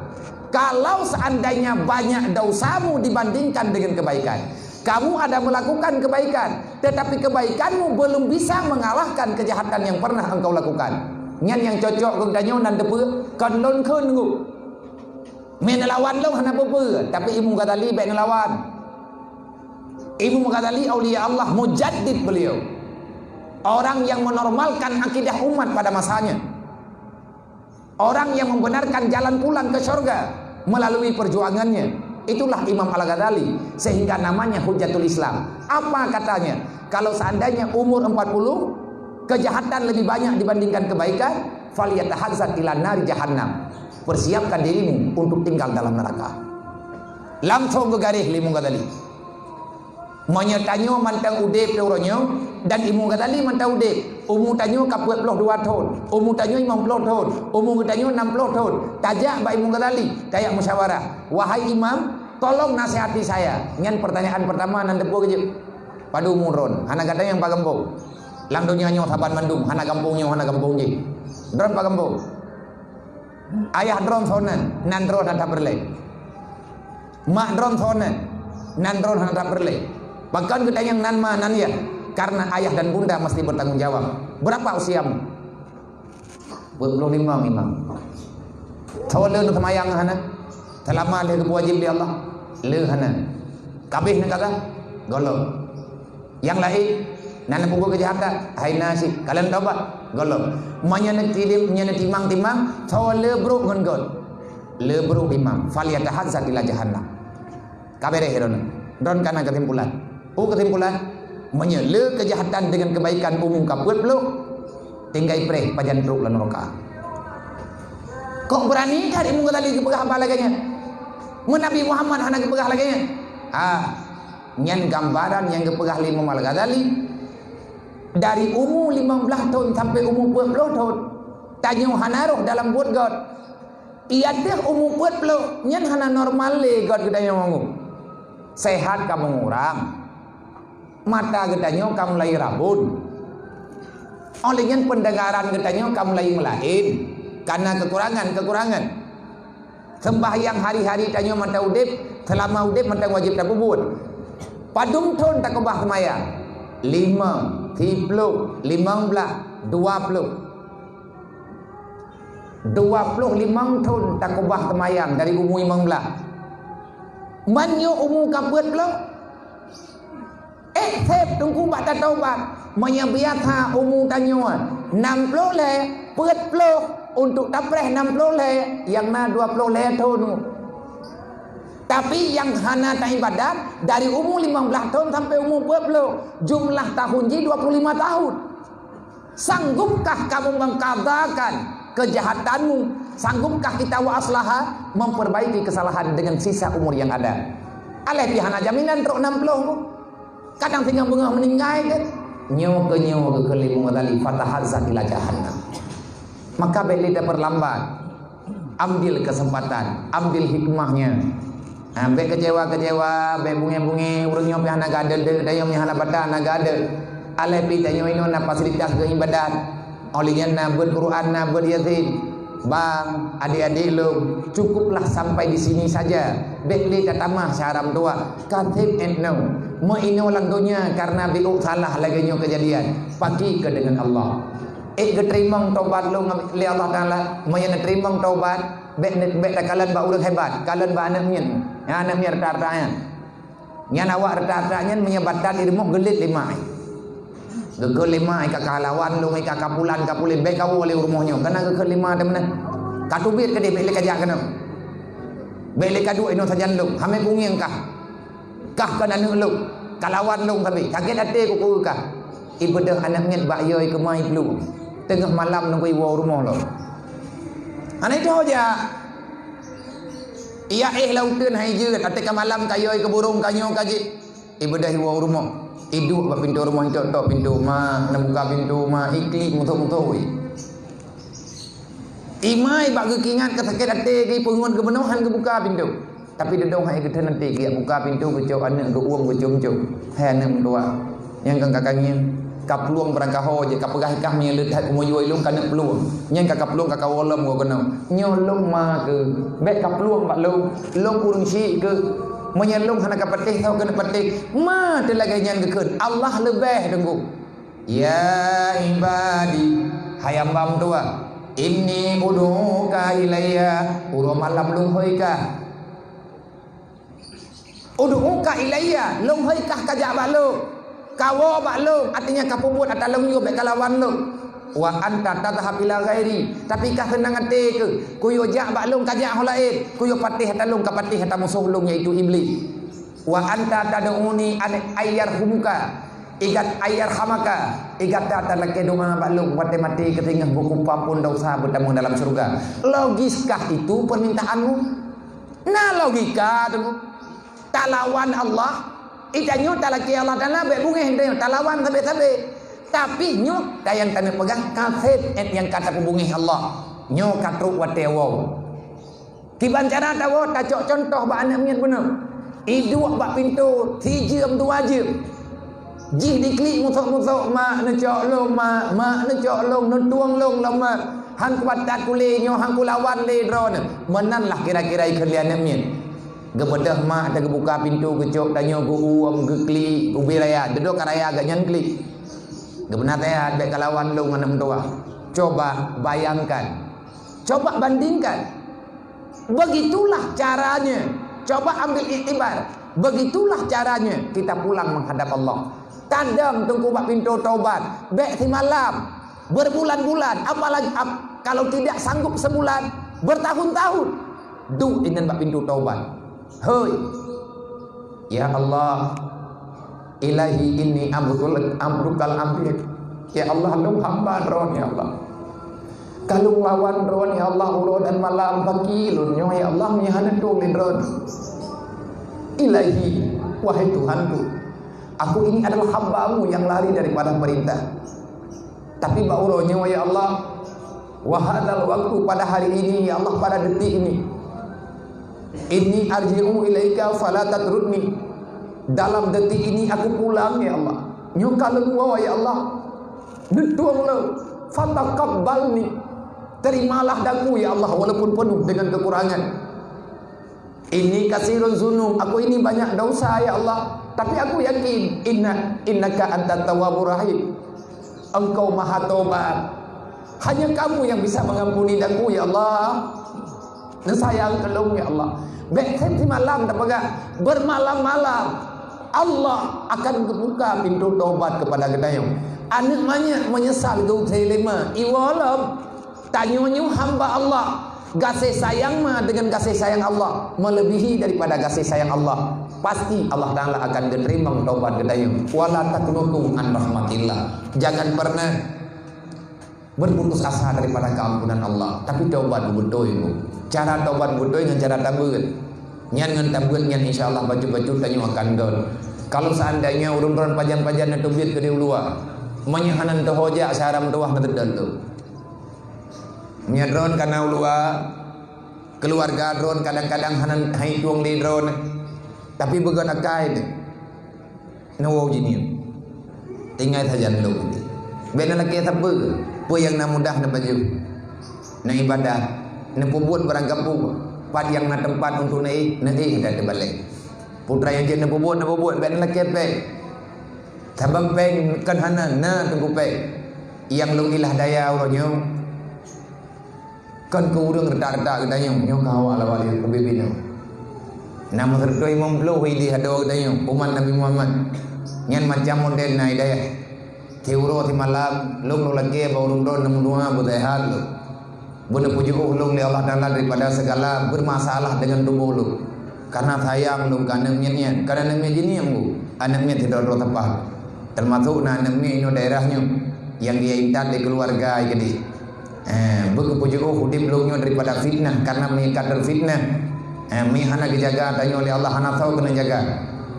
Kalau seandainya banyak desyamu dibandingkan dengan kebaikan, kamu ada melakukan kebaikan, tetapi kebaikanmu belum bisa mengalahkan kejahatan yang pernah engkau lakukan. Nyan nyang cocok keu geutanyoe nan teupeu kon lôn kheun nunggu. Mé neulawan lôn hana peue-peue, tapi Imam Ghazali bék neulawan. Imam Ghazali aulia Allah, mujaddid beliau. Orang yang menormalkan akidah umat pada masanya. Orang yang membenarkan jalan pulang ke syurga melalui perjuangannya. Itulah Imam Al-Ghazali, sehingga namanya Hujjatul Islam. Apa katanya? Kalau seandainya umur empat puluh, kejahatan lebih banyak dibandingkan kebaikan, falyatahazzar ila nari jahannam. Persiapkan dirimu untuk tinggal dalam neraka. Langsung geugaréh lé Imam Ghazali. Meunyoe tanyoe mantong udeb di uroe nyoe, dan Imam Ghazali mantong udeb, umu tanyoe ka peuet ploh dua thon, umu tanyoe limong ploh thon, umu geutanyoe nam ploh thon, tajak bak Imam Ghazali, tajak musyawarah, "Wahai Imam, tolong nasihati saya." Nyan pertanyaan pertama nan teupeu keujeuet. "Padum umu droen?" "Hana gata nyang pagampông. Lam donya nyoe saban mandum, hana gampông nyoe, hana gampông jih. Droen pagampông?" "Ayah droen soe nan?" "Nan droen hana peureulée." "Mak droen soe nan?" "Nan droen hana peureulée." "Pakon geutanyong nan ma nan yah?" "Karena ayah dan bunda mesti bertanggung jawab." "Berapa usiamu?" "Dua puluh lima, Imam." "Soe le neuseumayang hana? Seulama lheueh geupeuwajéb lé Allah?" "Le hana." "Kabeh neukagah?" "Gohlom." "Nyang laén, na neupeubuet keujahatan?" "Hai na cit." "Kalon taubat?" "Gohlom." "Meunyoe neukirém, nyoe neutimang-timang, soe le brok ngon göt?" "Le brok, Imam." "Falyatahazzar ila jahannam." Ka beres droeneuh. Droen ka na keusimpulan. Peue keusimpulan? Meunyoe le keujahatan deungon keubaikan umu ka peuet ploh, tinggai preh pajan trok lam nuraka. Kok beurani that Imam Ghazali geupeugah haba lagée nyan? Meunyo Nabi Muhammad hana geupeugah lagée nyan? Ah, nyan gambaran nyang geupeugah lé Imam Al-Ghazali, dari umu limong blaih thon sampoe umu peuet ploh thon, tanyoe hana roh dalam buet göt. Di ateueh umu peuet ploh nyan hana normal lé göt geutanyoe ngon. Sehat ka meungurang. Mata geutanyoe ka mulai rabun. Óh lheueh nyan peundengaran geutanyoe ka mulai meulaén, kana keukurangan-keukurangan. Seumbahyang hari-hari tanyoe mantong udeb, seulama udeb mantong wajéb tapeubuet. Padum thon takeubah seumayang? Lima, siploh, limong blaih, dua ploh. Dua ploh limong thon takeubah seumayang dari umu limong blaih. Meunyoe umu ka peuet ploh, ék sép teungku bak tataubat. Meunyoe biasa umu tanyoe nam ploh lhée, peuet ploh untuk tapreh nam ploh lhée, nyang na dua ploh lhée thon. Tapi nyang hana taibadat dari umu limong blaih thon sampoe umu peuet ploh, jumlah tahun jih dua puluh lima tahun. Sanggupkah kamu mengqadhakan kejahatanmu? Sanggupkah kita wa aslaha memperbaiki kesalahan dengan sisa umur yang ada? Alah pih hana jaminan trok nam ploh pun. Kadang singoh beungoh meuninggai kan? Nyoe keu nyoe geukheun lé Imam Ghazali, "Fatahazzar ila jahannam." Maka bék lé tapeurlambat. Ambil kesempatan, ambil hikmahnya. Ha, bék keucewa-keucewa, bék bungé-bungé, ureuëng nyoe pih hana geuadeuet, dayong nyoe hana bata hana geuadeuet. Alah pih tanyoe inoe na fasilitas geuibadat. Óh lheueh nyan na beuet Quran, na beuet Yasin. Bang, adik-adik lôn, cukuplah sampai di sini saja. Bék lé tatamah syedara meutuwah. Ka sép ék nyoe. Meuinoe lam donya karena biôk salah lagée nyoe keujadian. Paki keu deungon Allah. Ék geuteurimong tobat lôn lé Allah Taala. Meunyoe neuteurimong tobat, bék, bék takalon bak ureuëng hebat, kalon bak aneuëk miet. Nyan aneuëk miet rata-rata nyan. Nyan awak rata-rata nyan meunyoe batat di rumoh geulet lé mak. Geukheun lé mak, "Ka kalawan lôn, ka kapulan, kapulen, bék kawoe lé rumoh nyoe." Kana geukheun lé mak teuma na. Ka teubiet keudeh, bék lé kajak keunoe. Bék lé kaduek inoe sajan lôn, hamé kungieng kah. Kah kon aneuëk lôn, kalawan lôn sabe, sakét até kuku kah. Ibeudôh aneuëk miet bak yôi keumai plueng. Teungoh malam nunggu iwoe rumoh lom. Hana itho jak. Iya éh lam uteuen hai jeuet, até ka malam ka yôi keu burông ka nyoe ka jih. Ibeudôh iwoe rumoh. Iduek bak pintoe rumoh, itok-tok pintoe, "Ma, neubuka pintoe, ma." Iklik musoh-musoh weh. Imai bak geukingat ka sakét até geupeungon geubunoe han geubuka pintoe. Tapi deudong hai geutheun até geujak buka pintoe geucok aneuëk geuuem geucom-com. Hai aneuëk meutuwah, nyang ka kakangieng, kaplueng barangkaho jih kapeugah ikah meunyoe le that kumeuyue lôn keuneuk plueng. Nyan ka kaplueng ka kawoe lom goe keunoe. Nyoe lôn ma keuh, bék kaplueng bak lôn. Lôn ureuëng syik keuh. Meunyoe lôn hana kapatéh, soe keuneuk patéh? Ma teuh lagée nyan geukheun, Allah leubeh teungku. "Ya ibadi, hai hamba meutuwah, inni ud'uka ilayya, uroe malam lôn hôi kah." "Ud'uka ilayya, lôn hôi kah kajak bak lôn. Kawoe bak lôn, artinya kapeubuet ata lôn yue, bék kalawan lôn. Wa anta tadhhab ila ghairi, tapi kaseunang até keuh, kuyue jak bak lôn kajak ho laén, kuyue patéh ata lôn kapatéh ata musoh lôn, yaitu Iblih. Wa anta tad'uni an ayyarhumuka, igat ayyarhamaka, igat ata lakée doa bak lôn watée maté keuh singoh beukumpul pun dosa beutamong dalam syeuruga. Logiskah itu permintaanmu?" Na logika tu. Talawan Allah, ita nyoe talakée Allah Taala bék beungéh, talawan sabé-sabé. Tapi nyoe ka nyang taneuk peugah ka sép nyang ka tapeubungéh Allah. Nyoe ka trok watée woe. Kiban cara tawoe, tacok cuntoh bak aneuk miet bunoe. Iduek bak pintoe sijeuem dua jeuem. Jih diklik musok-musok, "Mak, neucok lôn, Mak, Mak, neucok lôn, neutueng lôn lom, Mak. Han kubatat kulé nyoe, han kulawan lé droeneuh." Meunan lah kira-kira ikheun lé aneuk miet. Geubeudôh mak teugebuka pintoe, geucok tanyoe geu-uem, geuklik, ubé raya, dudoe ka raya geuh nyan klik. Geubeuna teuhat, bék kalawan lôn aneuk meutuwah. Coba bayangkan. Coba bandingkan. Begitulah caranya. Coba ambil iktibar. Begitulah caranya kita pulang menghadap Allah. Tadong teungku bak pintoe taubat, bék simalam, berbulan-bulan, apalagi ap-, kalau tidak sanggup sebulan, bertahun-tahun. Duek inan bak pintoe taubat. Hoi. Ya Allah, Ilahi inni abdul, abdukal abid. Ya Allah, lôn hamba droen, ya Allah. Ka lôn lawan droen, ya Allah, uroe dan malam, pagi lôn nyoe, ya Allah, meuhana tueng lé droen. Ilahi, wahai Tuhanku, aku ini adalah hamba-Mu yang lari daripada perintah. Tapi bak uroe nyoe, ya Allah, wa hadzal waqtu, pada hari ini, ya Allah, pada detik ini, inni arji'u ilaika fala tatrudni. Dalam detik ini aku pulang, ya Allah. Nyoe ka lôn woe, ya Allah. Neutueng lôn, fataqabbalni. Terimalah daku, ya Allah, walaupun penuh dengan kekurangan. Inni katsiruz dzunub, aku ini banyak dosa, ya Allah. Tapi aku yakin, inna, innaka antat tawwabur rahim. Engkau Maha Tobat. Hanya Kamu yang bisa mengampuni daku, ya Allah. Neusayang keu lôn, ya Allah. Bék sép simalam tapeugah, bermalam-malam Allah akan geubuka pintoe tobat kepada geutanyoe. Aneuk manyak meunyeusal geuh lé ma, iwoe lom. Tanyoe nyoe hamba Allah. Gaséh sayang ma deungon gaséh sayang Allah melebihi daripada gaséh sayang Allah. Pasti Allah Taala akan geuteurimong tobat geutanyoe. Wala taqnutu an rahmatillah. Jangan pernah berputus asa daripada keampunan Allah. Tapi tobat beutôi, Bu. Cara tobat beutôi ngon cara tabeuet. Nyan ngon tabeuet nyan insya Allah bacut-bacut tanyoe akan don. Kalau seandainya ureuëng droen pajan-pajan neuteubiet keudeh u luwa, meunyoe hana teuhojak, syaram tuwah neuteudan tu. Meunyoe droen kana u luwa, keuluwarga droen kadang-kadang hana hai tueng lé droen, tapi beugon akai deh. Neuwoe jih nyoe. Tinggai sajan lôn. Bék na lakée sapeue, peue nyang na mudah na baju. Na ibadah, na peubuet barang gampông, pat nyang na teumpat untuk na éh, na éh dan teubalek. Putra nyang jeuet na peubuet, na peubuet, bék na lakée péng. Sabab péng kon hana, na teungku péng. Nyang lôn ilah daya uroe nyoe. Kon keu ureuëng reutak-reutak geutanyoe, nyoe ka awak lawali ubé binoe. Na meuseureutoh limong ploh idéh adoe geutanyoe, umat Nabi Muhammad. Nyan macam model na hidayah. Siuroe simalam, lôn lôn lakée bak ureuëng droen neumeudoá beuseuhat lôn. Beuneupujoe lôn lé Allah Taala daripada segala bermasalah dengan tuboh lôn. Karena sayang lôn keu aneuk miet nyan, karena aneuk miet jih nyan, Bu. Aneuk miet sidroe-droe teupah. Termasuk na aneuk miet inoe daerah nyoe, nyang dia intat lé keuluwarga keudeh. Eh, beukeupeujeuôh udeb lôn nyoe daripada fitnah, karena meunyoe ka teufitnah, eh, meunyoe hana geujaga tanyoe lé Allah, hana soe keuneuk jaga.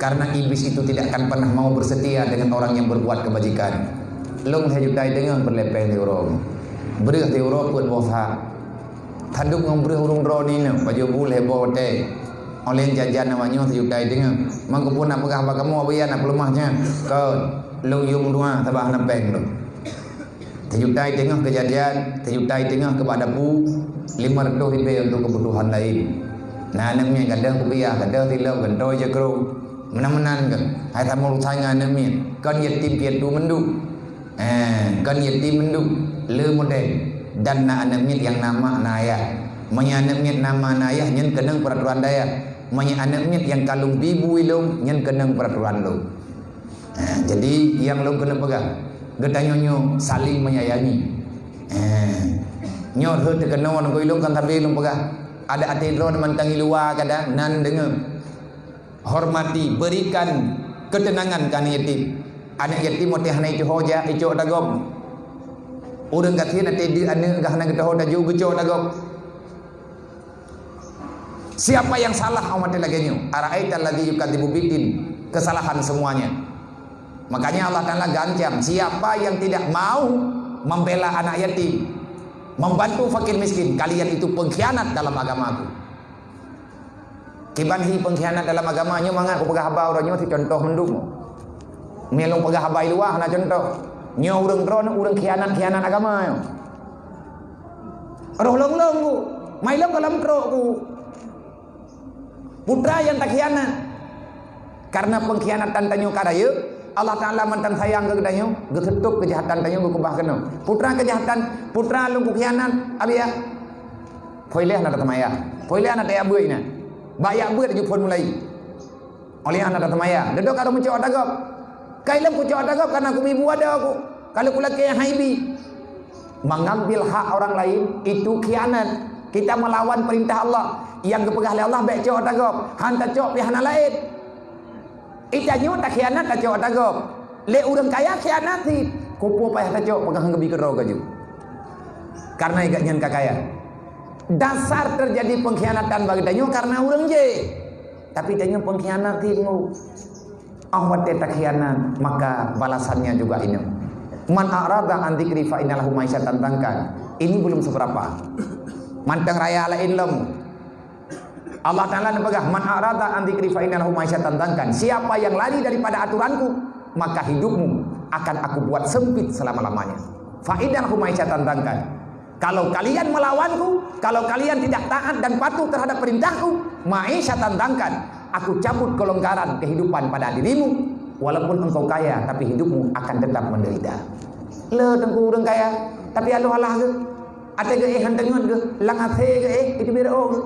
Karena iblis itu tidak akan pernah mau bersetia dengan orang yang berbuat kebajikan. Lôn lhèe juta teungoh peureulèe péng siuroe. Breueh siuroe peuet boh sa. Tadub ngon breueh ureueng droeneuh, baju bu lhèe boh watèe. Óh lheueh jajan awak nyoe sijuta teungoh. Mangkeupeue nak peugah bak kamoe, Abuya, nak peuleumah nyan? Kon, lôn yue meudoa sabab hana péng lôn. Sijuta teungoh keu jajan, sijuta teungoh keu bak dapu, lima ratus ribèe untuk kebutuhan laén. Na aneuk miet gadôh kupiah, gadôh tilom, gantoe jakrong. Meunan-meunan keuh, hai tameurusan ngon aneuk miet. Kon yatim piatu mandum. Eh, kon yatim mandum, le model. Dan na aneuk miet nyang na mak na ayah. Meunyoe aneuk miet na mak na ayah, nyan keunong peuraturan dayah. Meunyoe aneuk miet nyang ka lôn bi bui lôn, nyan keunong peuraturan lôn. Ha, jadi nyang lôn keuneuk peugah, geutanyoe nyoe saling menyayangi. Ha, nyoe rhot teukeunong keu lôn kan sabe lôn peugah. Adak até droe mantong i luwa kadang nan deungoe. Hormati, berikan ketenangan keu aneuk yatim. Aneuk yatim watèe hana icoe ho jak, icok tagop. Ureueng gasien até deuk aneuk gah hana geutoho tajok, geucok tagop. Siapa yang salah, umat lagèe nyoe? Ara'aital ladzi yukadzibu biddin, kesalahan semuanya. Makanya Allah Ta'ala gancam, siapa yang tidak mau membela anak yatim, membantu fakir miskin, kalian itu pengkhianat dalam agama aku. Kiban hi pengkhianat dalam agama nyoe mangat kupeugah haba uroe nyoe si contoh mandum. Meunyoe lôn peugah haba i luwa hana contoh. Nyoe ureueng droeneuh ureueng khianat-khianat agama nyoe. Roh lôn-lôn ku, mai lôn goh lom trok ku. Putra nyang takhianat. Karena pengkhianatan tanyoe ka rayeuk, Allah Ta'ala mantong sayang keu geutanyoe, geuseutôb keujahatan tanyoe geukeubah keunoe. Putra keujahatan, putra lôn kukhianat, abiya. Phôi lheueh na tateumaya. Phôi lheueh na tajak beuet inan. Bak jak beuet laju phôn mulai. Óh lheueh na tateumaya. Dudoe ka lheueh meucok tagop. Ka lheueh kucok tagop karena kubi bu adoe ku. Ka lheueh kulakèe nyang hana ibi. Mengambil hak orang lain itu khianat. Kita melawan perintah Allah. Nyang geupeugah lé Allah bèk cok tagop. Han tacok pih hana laén. Ita nyoe takhianat tacok tagop. Lé ureueng kaya khianat cit. Kupeue payah tacok peugah han geubi keudroe laju. Karena i gobnyan ka kaya. Dasar terjadi pengkhianatan bagi tanyoe karena ureueng jéh. Tapi tanyoe pengkhianat cit nyoe. Ah watèe takhianat, maka balasannya juga inong. Man a'rada an dzikri fa inna lahu ma'isyatan dhanka. Ini belum seberapa. Mantong raya laén lom. Allah Ta'ala neupeugah, "Man a'rada an dzikri fa inna lahu ma'isyatan dhanka." Siapa yang lari daripada aturanku, maka hidupmu akan aku buat sempit selama-lamanya. Fa inna lahu ma'isyatan dhanka. Kalau kalian melawanku, kalau kalian tidak taat dan patuh terhadap perintahku, ma'isyatan dhanka, aku cabut kelonggaran kehidupan pada dirimu. Walaupun engkau kaya, tapi hidupmu akan tetap menderita. Le teungku ureueng kaya, tapi aloh alah geuh. Até geuh éh han teungeut geuh, lam até geuh éh, itu biro geuh.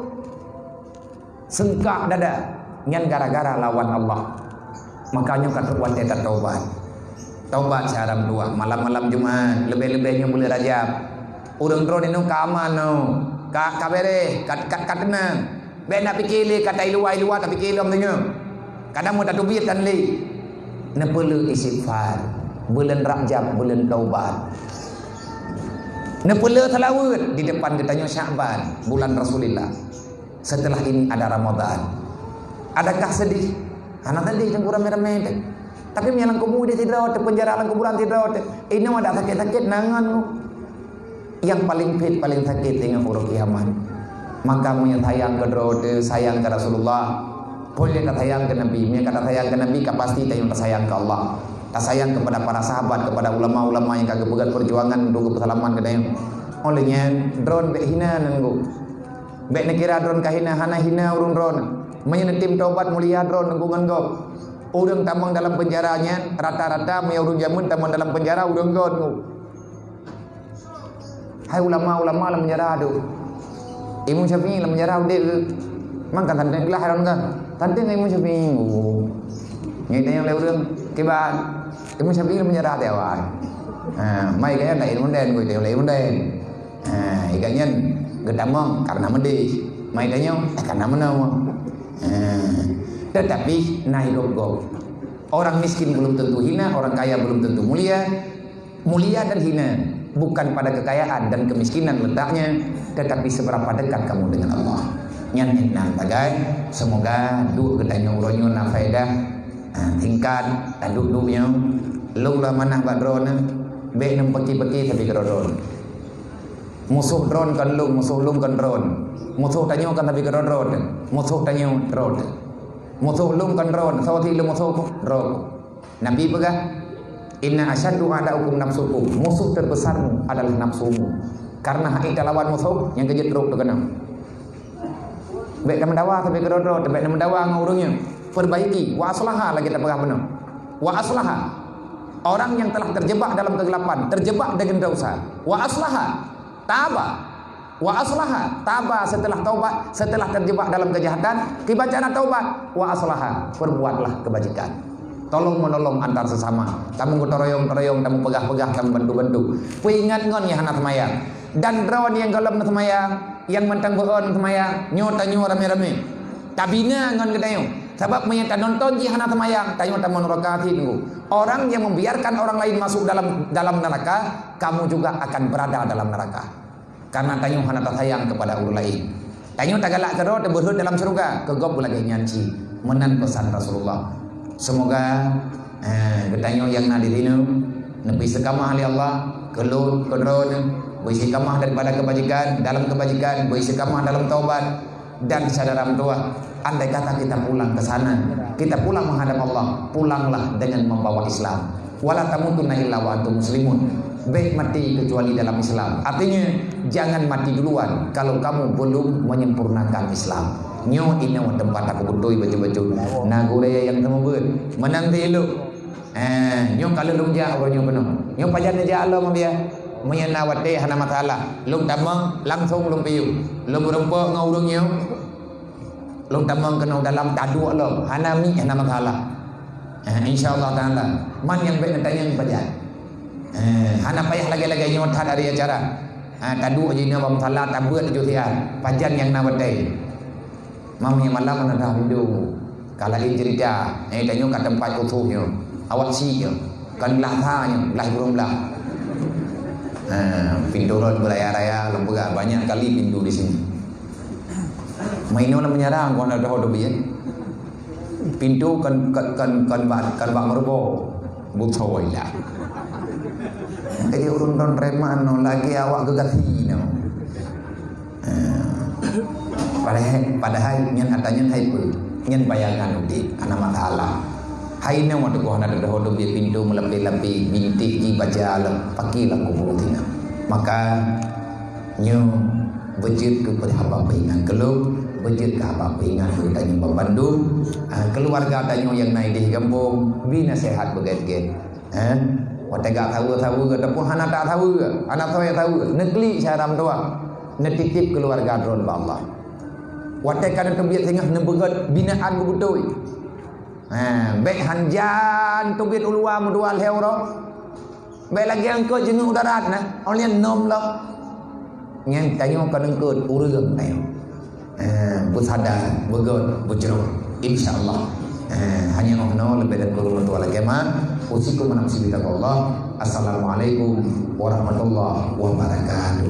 Seungkak dada, nyan gara-gara lawan Allah. Makanya ka trok watèe tatobat. Tobat siharam dua, malam-malam Jumat, leubeh-leubeh nyoe buleuen Rajab. Ureueng droeneuh ka aman nyoe, ka, ka bèrèh, ka, ka, ka teunang. Bèk na pike lé ka tai luwa-luwa, tapike lom deungoe. Kadang meu tateubiet tan lé. Neupeuleueh istighfar, buleuen Rajab, buleuen tobat. Neupeuleueh seulaweuet di depan geutanyoe Sya'ban, bulan Rasulillah. Setelah ini ada Ramadan. Adakah sedih? Hana sedih teungku ramé-ramé teuh. Tapi meunyo lam kubu di sidroe teuh, penjara lam kuburan sidroe teuh, inong adak sakét-sakét nan ngon. Nyang paling phet, paling sakét ingat uroe kiamat. Maka meunyo sayang keu droe teuh, sayang keu Rasulullah, phôn lé tasayang keu Nabi. Meunyo ka tasayang keu Nabi, ka pasti tanyoe tasayang keu Allah. Tasayang kepada para sahabat, kepada ulama-ulama nyang ka geupeugöt perjuangan untuk geupeuseulamat geutanyoe. Óh lheueh nyan, droeneuh bèk hina nan geuh. Bèk neukira droeneuh ka hina, hana hina ureueng droeneuh. Meunyo neutem tobat mulia droeneuh ngon gob. Ureueng tamong dalam penjara nyan, rata-rata meunyo ureueng jameun tamong dalam penjara ureueng gob nyoe. Hai ulama-ulama lam penjara tu. Imam Syafi'i lam penjara udép tu. Mangka tanteng geulah heran kan? Tanteng Imam Syafi'i. Oh. Nyan tanyong lé ureueng, "Kiban, Imam Syafi'i lam penjara teuh awai?" Ha, mai kaya ndak ilmu den, gui tanyong lé ilmu den. Ha, i gobnyan geutamong karena meudeh. Mai tanyoe, eh, karena meunoe. Ha, tetapi na gob-gob. Orang miskin belum tentu hina, orang kaya belum tentu mulia. Mulia dan hina bukan pada kekayaan dan kemiskinan letaknya, tetapi seberapa dekat kamu dengan Allah. Nyan nan tagai, semoga duek geutanyoe uroe nyoe na faedah. Ha, singkat, taduek-duek nyoe. Lôn lôn amanah bak droeneuh, bèk neupeuki-peuki sabe keudroe droeneuh. Musoh droeneuh kon lôn, musoh lôn kon droeneuh. Musoh tanyoe kon sabe keudroe droeneuh. Musoh tanyoe droeneuh. Musoh lôn kon droeneuh, soe sit lôn musoh ku? Droe ku. Nabi peugah, "Inna asyaddu a'daikum nafsukum." Musuh terbesarmu adalah nafsumu. Karena hana talawan musoh, nyang keujeuet trok teukeunong. Bèk tameudawa sabe keudroe-droe, bèk tameudawa ngon ureueng nyan. Perbaiki, wa aslaha lagèe tapeugah bunoe. Wa aslaha. Orang yang telah terjebak dalam kegelapan, terjebak dengan dosa. Wa aslaha. Taba. Wa aslaha, taba setelah taubat, setelah terjebak dalam kejahatan, kiban cara taubat, wa aslaha, perbuatlah kebajikan. Tolong menolong antar sesama. Tamu gotong royong, gotong royong, tamu peugah-peugah, tamu bantu-bantu. Peuingat ngon nyang hana seumayang. Dan droe nyang gohlom seumayang, nyang mantong beuon seumayang, nyoe tanyoe ramé-ramé. Tabina ngon geutanyoe. Sabab meunyoe tanonton jih hana seumayang, tanyoe tamong neuraka cit nunggu. Orang yang membiarkan orang lain masuk dalam, dalam neraka, kamu juga akan berada dalam neraka. Karena tanyoe hana tasayang kepada ureuëng laén. Tanyoe tagalak keudroe teubeurhot dalam syeuruga, keu gob lagée nyan cit. Meunan pesan Rasulullah. Semoga, eh, geutanyoe nyang na di sinoe neubi istiqamah lé Allah, keu lôn, keu droeneuh, beu istiqamah daripada kebajikan, dalam kebajikan, beu istiqamah dalam taubat. Dan syedara meutuwah, andai kata kita pulang ke sana, kita pulang menghadap Allah, pulanglah dengan membawa Islam. Wala tamutunna illa wa antum muslimun. Bék mati kecuali dalam Islam. Artinya, jangan mati duluan kalau kamu belum menyempurnakan Islam. Nyoe inoe teumpat aku beutôi bacut-bacut. Na gurée nyang teumeubeut. Meunan di ilok. Eh, nyoe ka lheueh lôn jak uroe nyoe keunoe. Nyoe pajan neujak lom biya. Meunyoe na watée hana masalah. Lôn tamong langsong lôn piôh. Lôn meurumpok ngon ureuëng nyoe. Lôn tamong keunoe dalam taduek lom. Hana mi hana masalah. Eh, insya Allah Taala. Man nyang bék neutanyong pajan. Eh, hana payah lagée-lagée nyoe that dari acara. Ha, taduek jinoe bak masalah tabeuet ju siat. Pajan nyang na watée. Mam nyang malam na dah pintoe. Ka laén cerita. Eh, tanyoe ka teumpat khusus nyoe. Awak syiek nyoe. Kon blah sa nyoe, blah burung blah. Ha, pintoe rot beraya-raya, lom peugah banyak kali pintoe di sini. Maino lam menyerang kon ada hodoh biye. Pintoe kon, kon, kon, kon bak, kon bak meureubo. Butoi lah. Jadi ureuëng don reman no lagi awak geugasi no. Eh, padahai, padahai nyan ata nyan hai peue? Nyan bayangan udeb, hana masalah. Hai nyoe watée hana teudoh-doh biet pintoe meulapeh-lapeh, bintéh jibaca lam, pakri lam kubu tina. Maka nyoe beujeuet keu haba peuingat keu lôn, beujeuet keu haba peuingat keu tanyoe bandum, ah, keuluwarga tanyoe nyang na ideh gampông, bi naseuhat beugét-gét. Eh, watée gak saweue-saweue ataupun hana tak saweue, hana soe saweue, neuklik syedara meutuwah, neutitip keuluwarga droen bak Allah. Watée ka neuteubiet singoh neubeugét binaan beubeutôi. Eh, bék hanjan teubiet u luwa meudua lhée uroe. Bék lagée eungkôt jeungeuk u darat na, óh lheueh nyan nom lom. Nyan tanyoe ka neungkôt ureuëng tanyoe. Eh, beusada, beugét, beujroh. Insya Allah. Eh, hanya oh no leubeh dan kurang tu lagi mah. Usikum wa nafsi bitaqwallah. Assalamualaikum warahmatullahi wabarakatuh.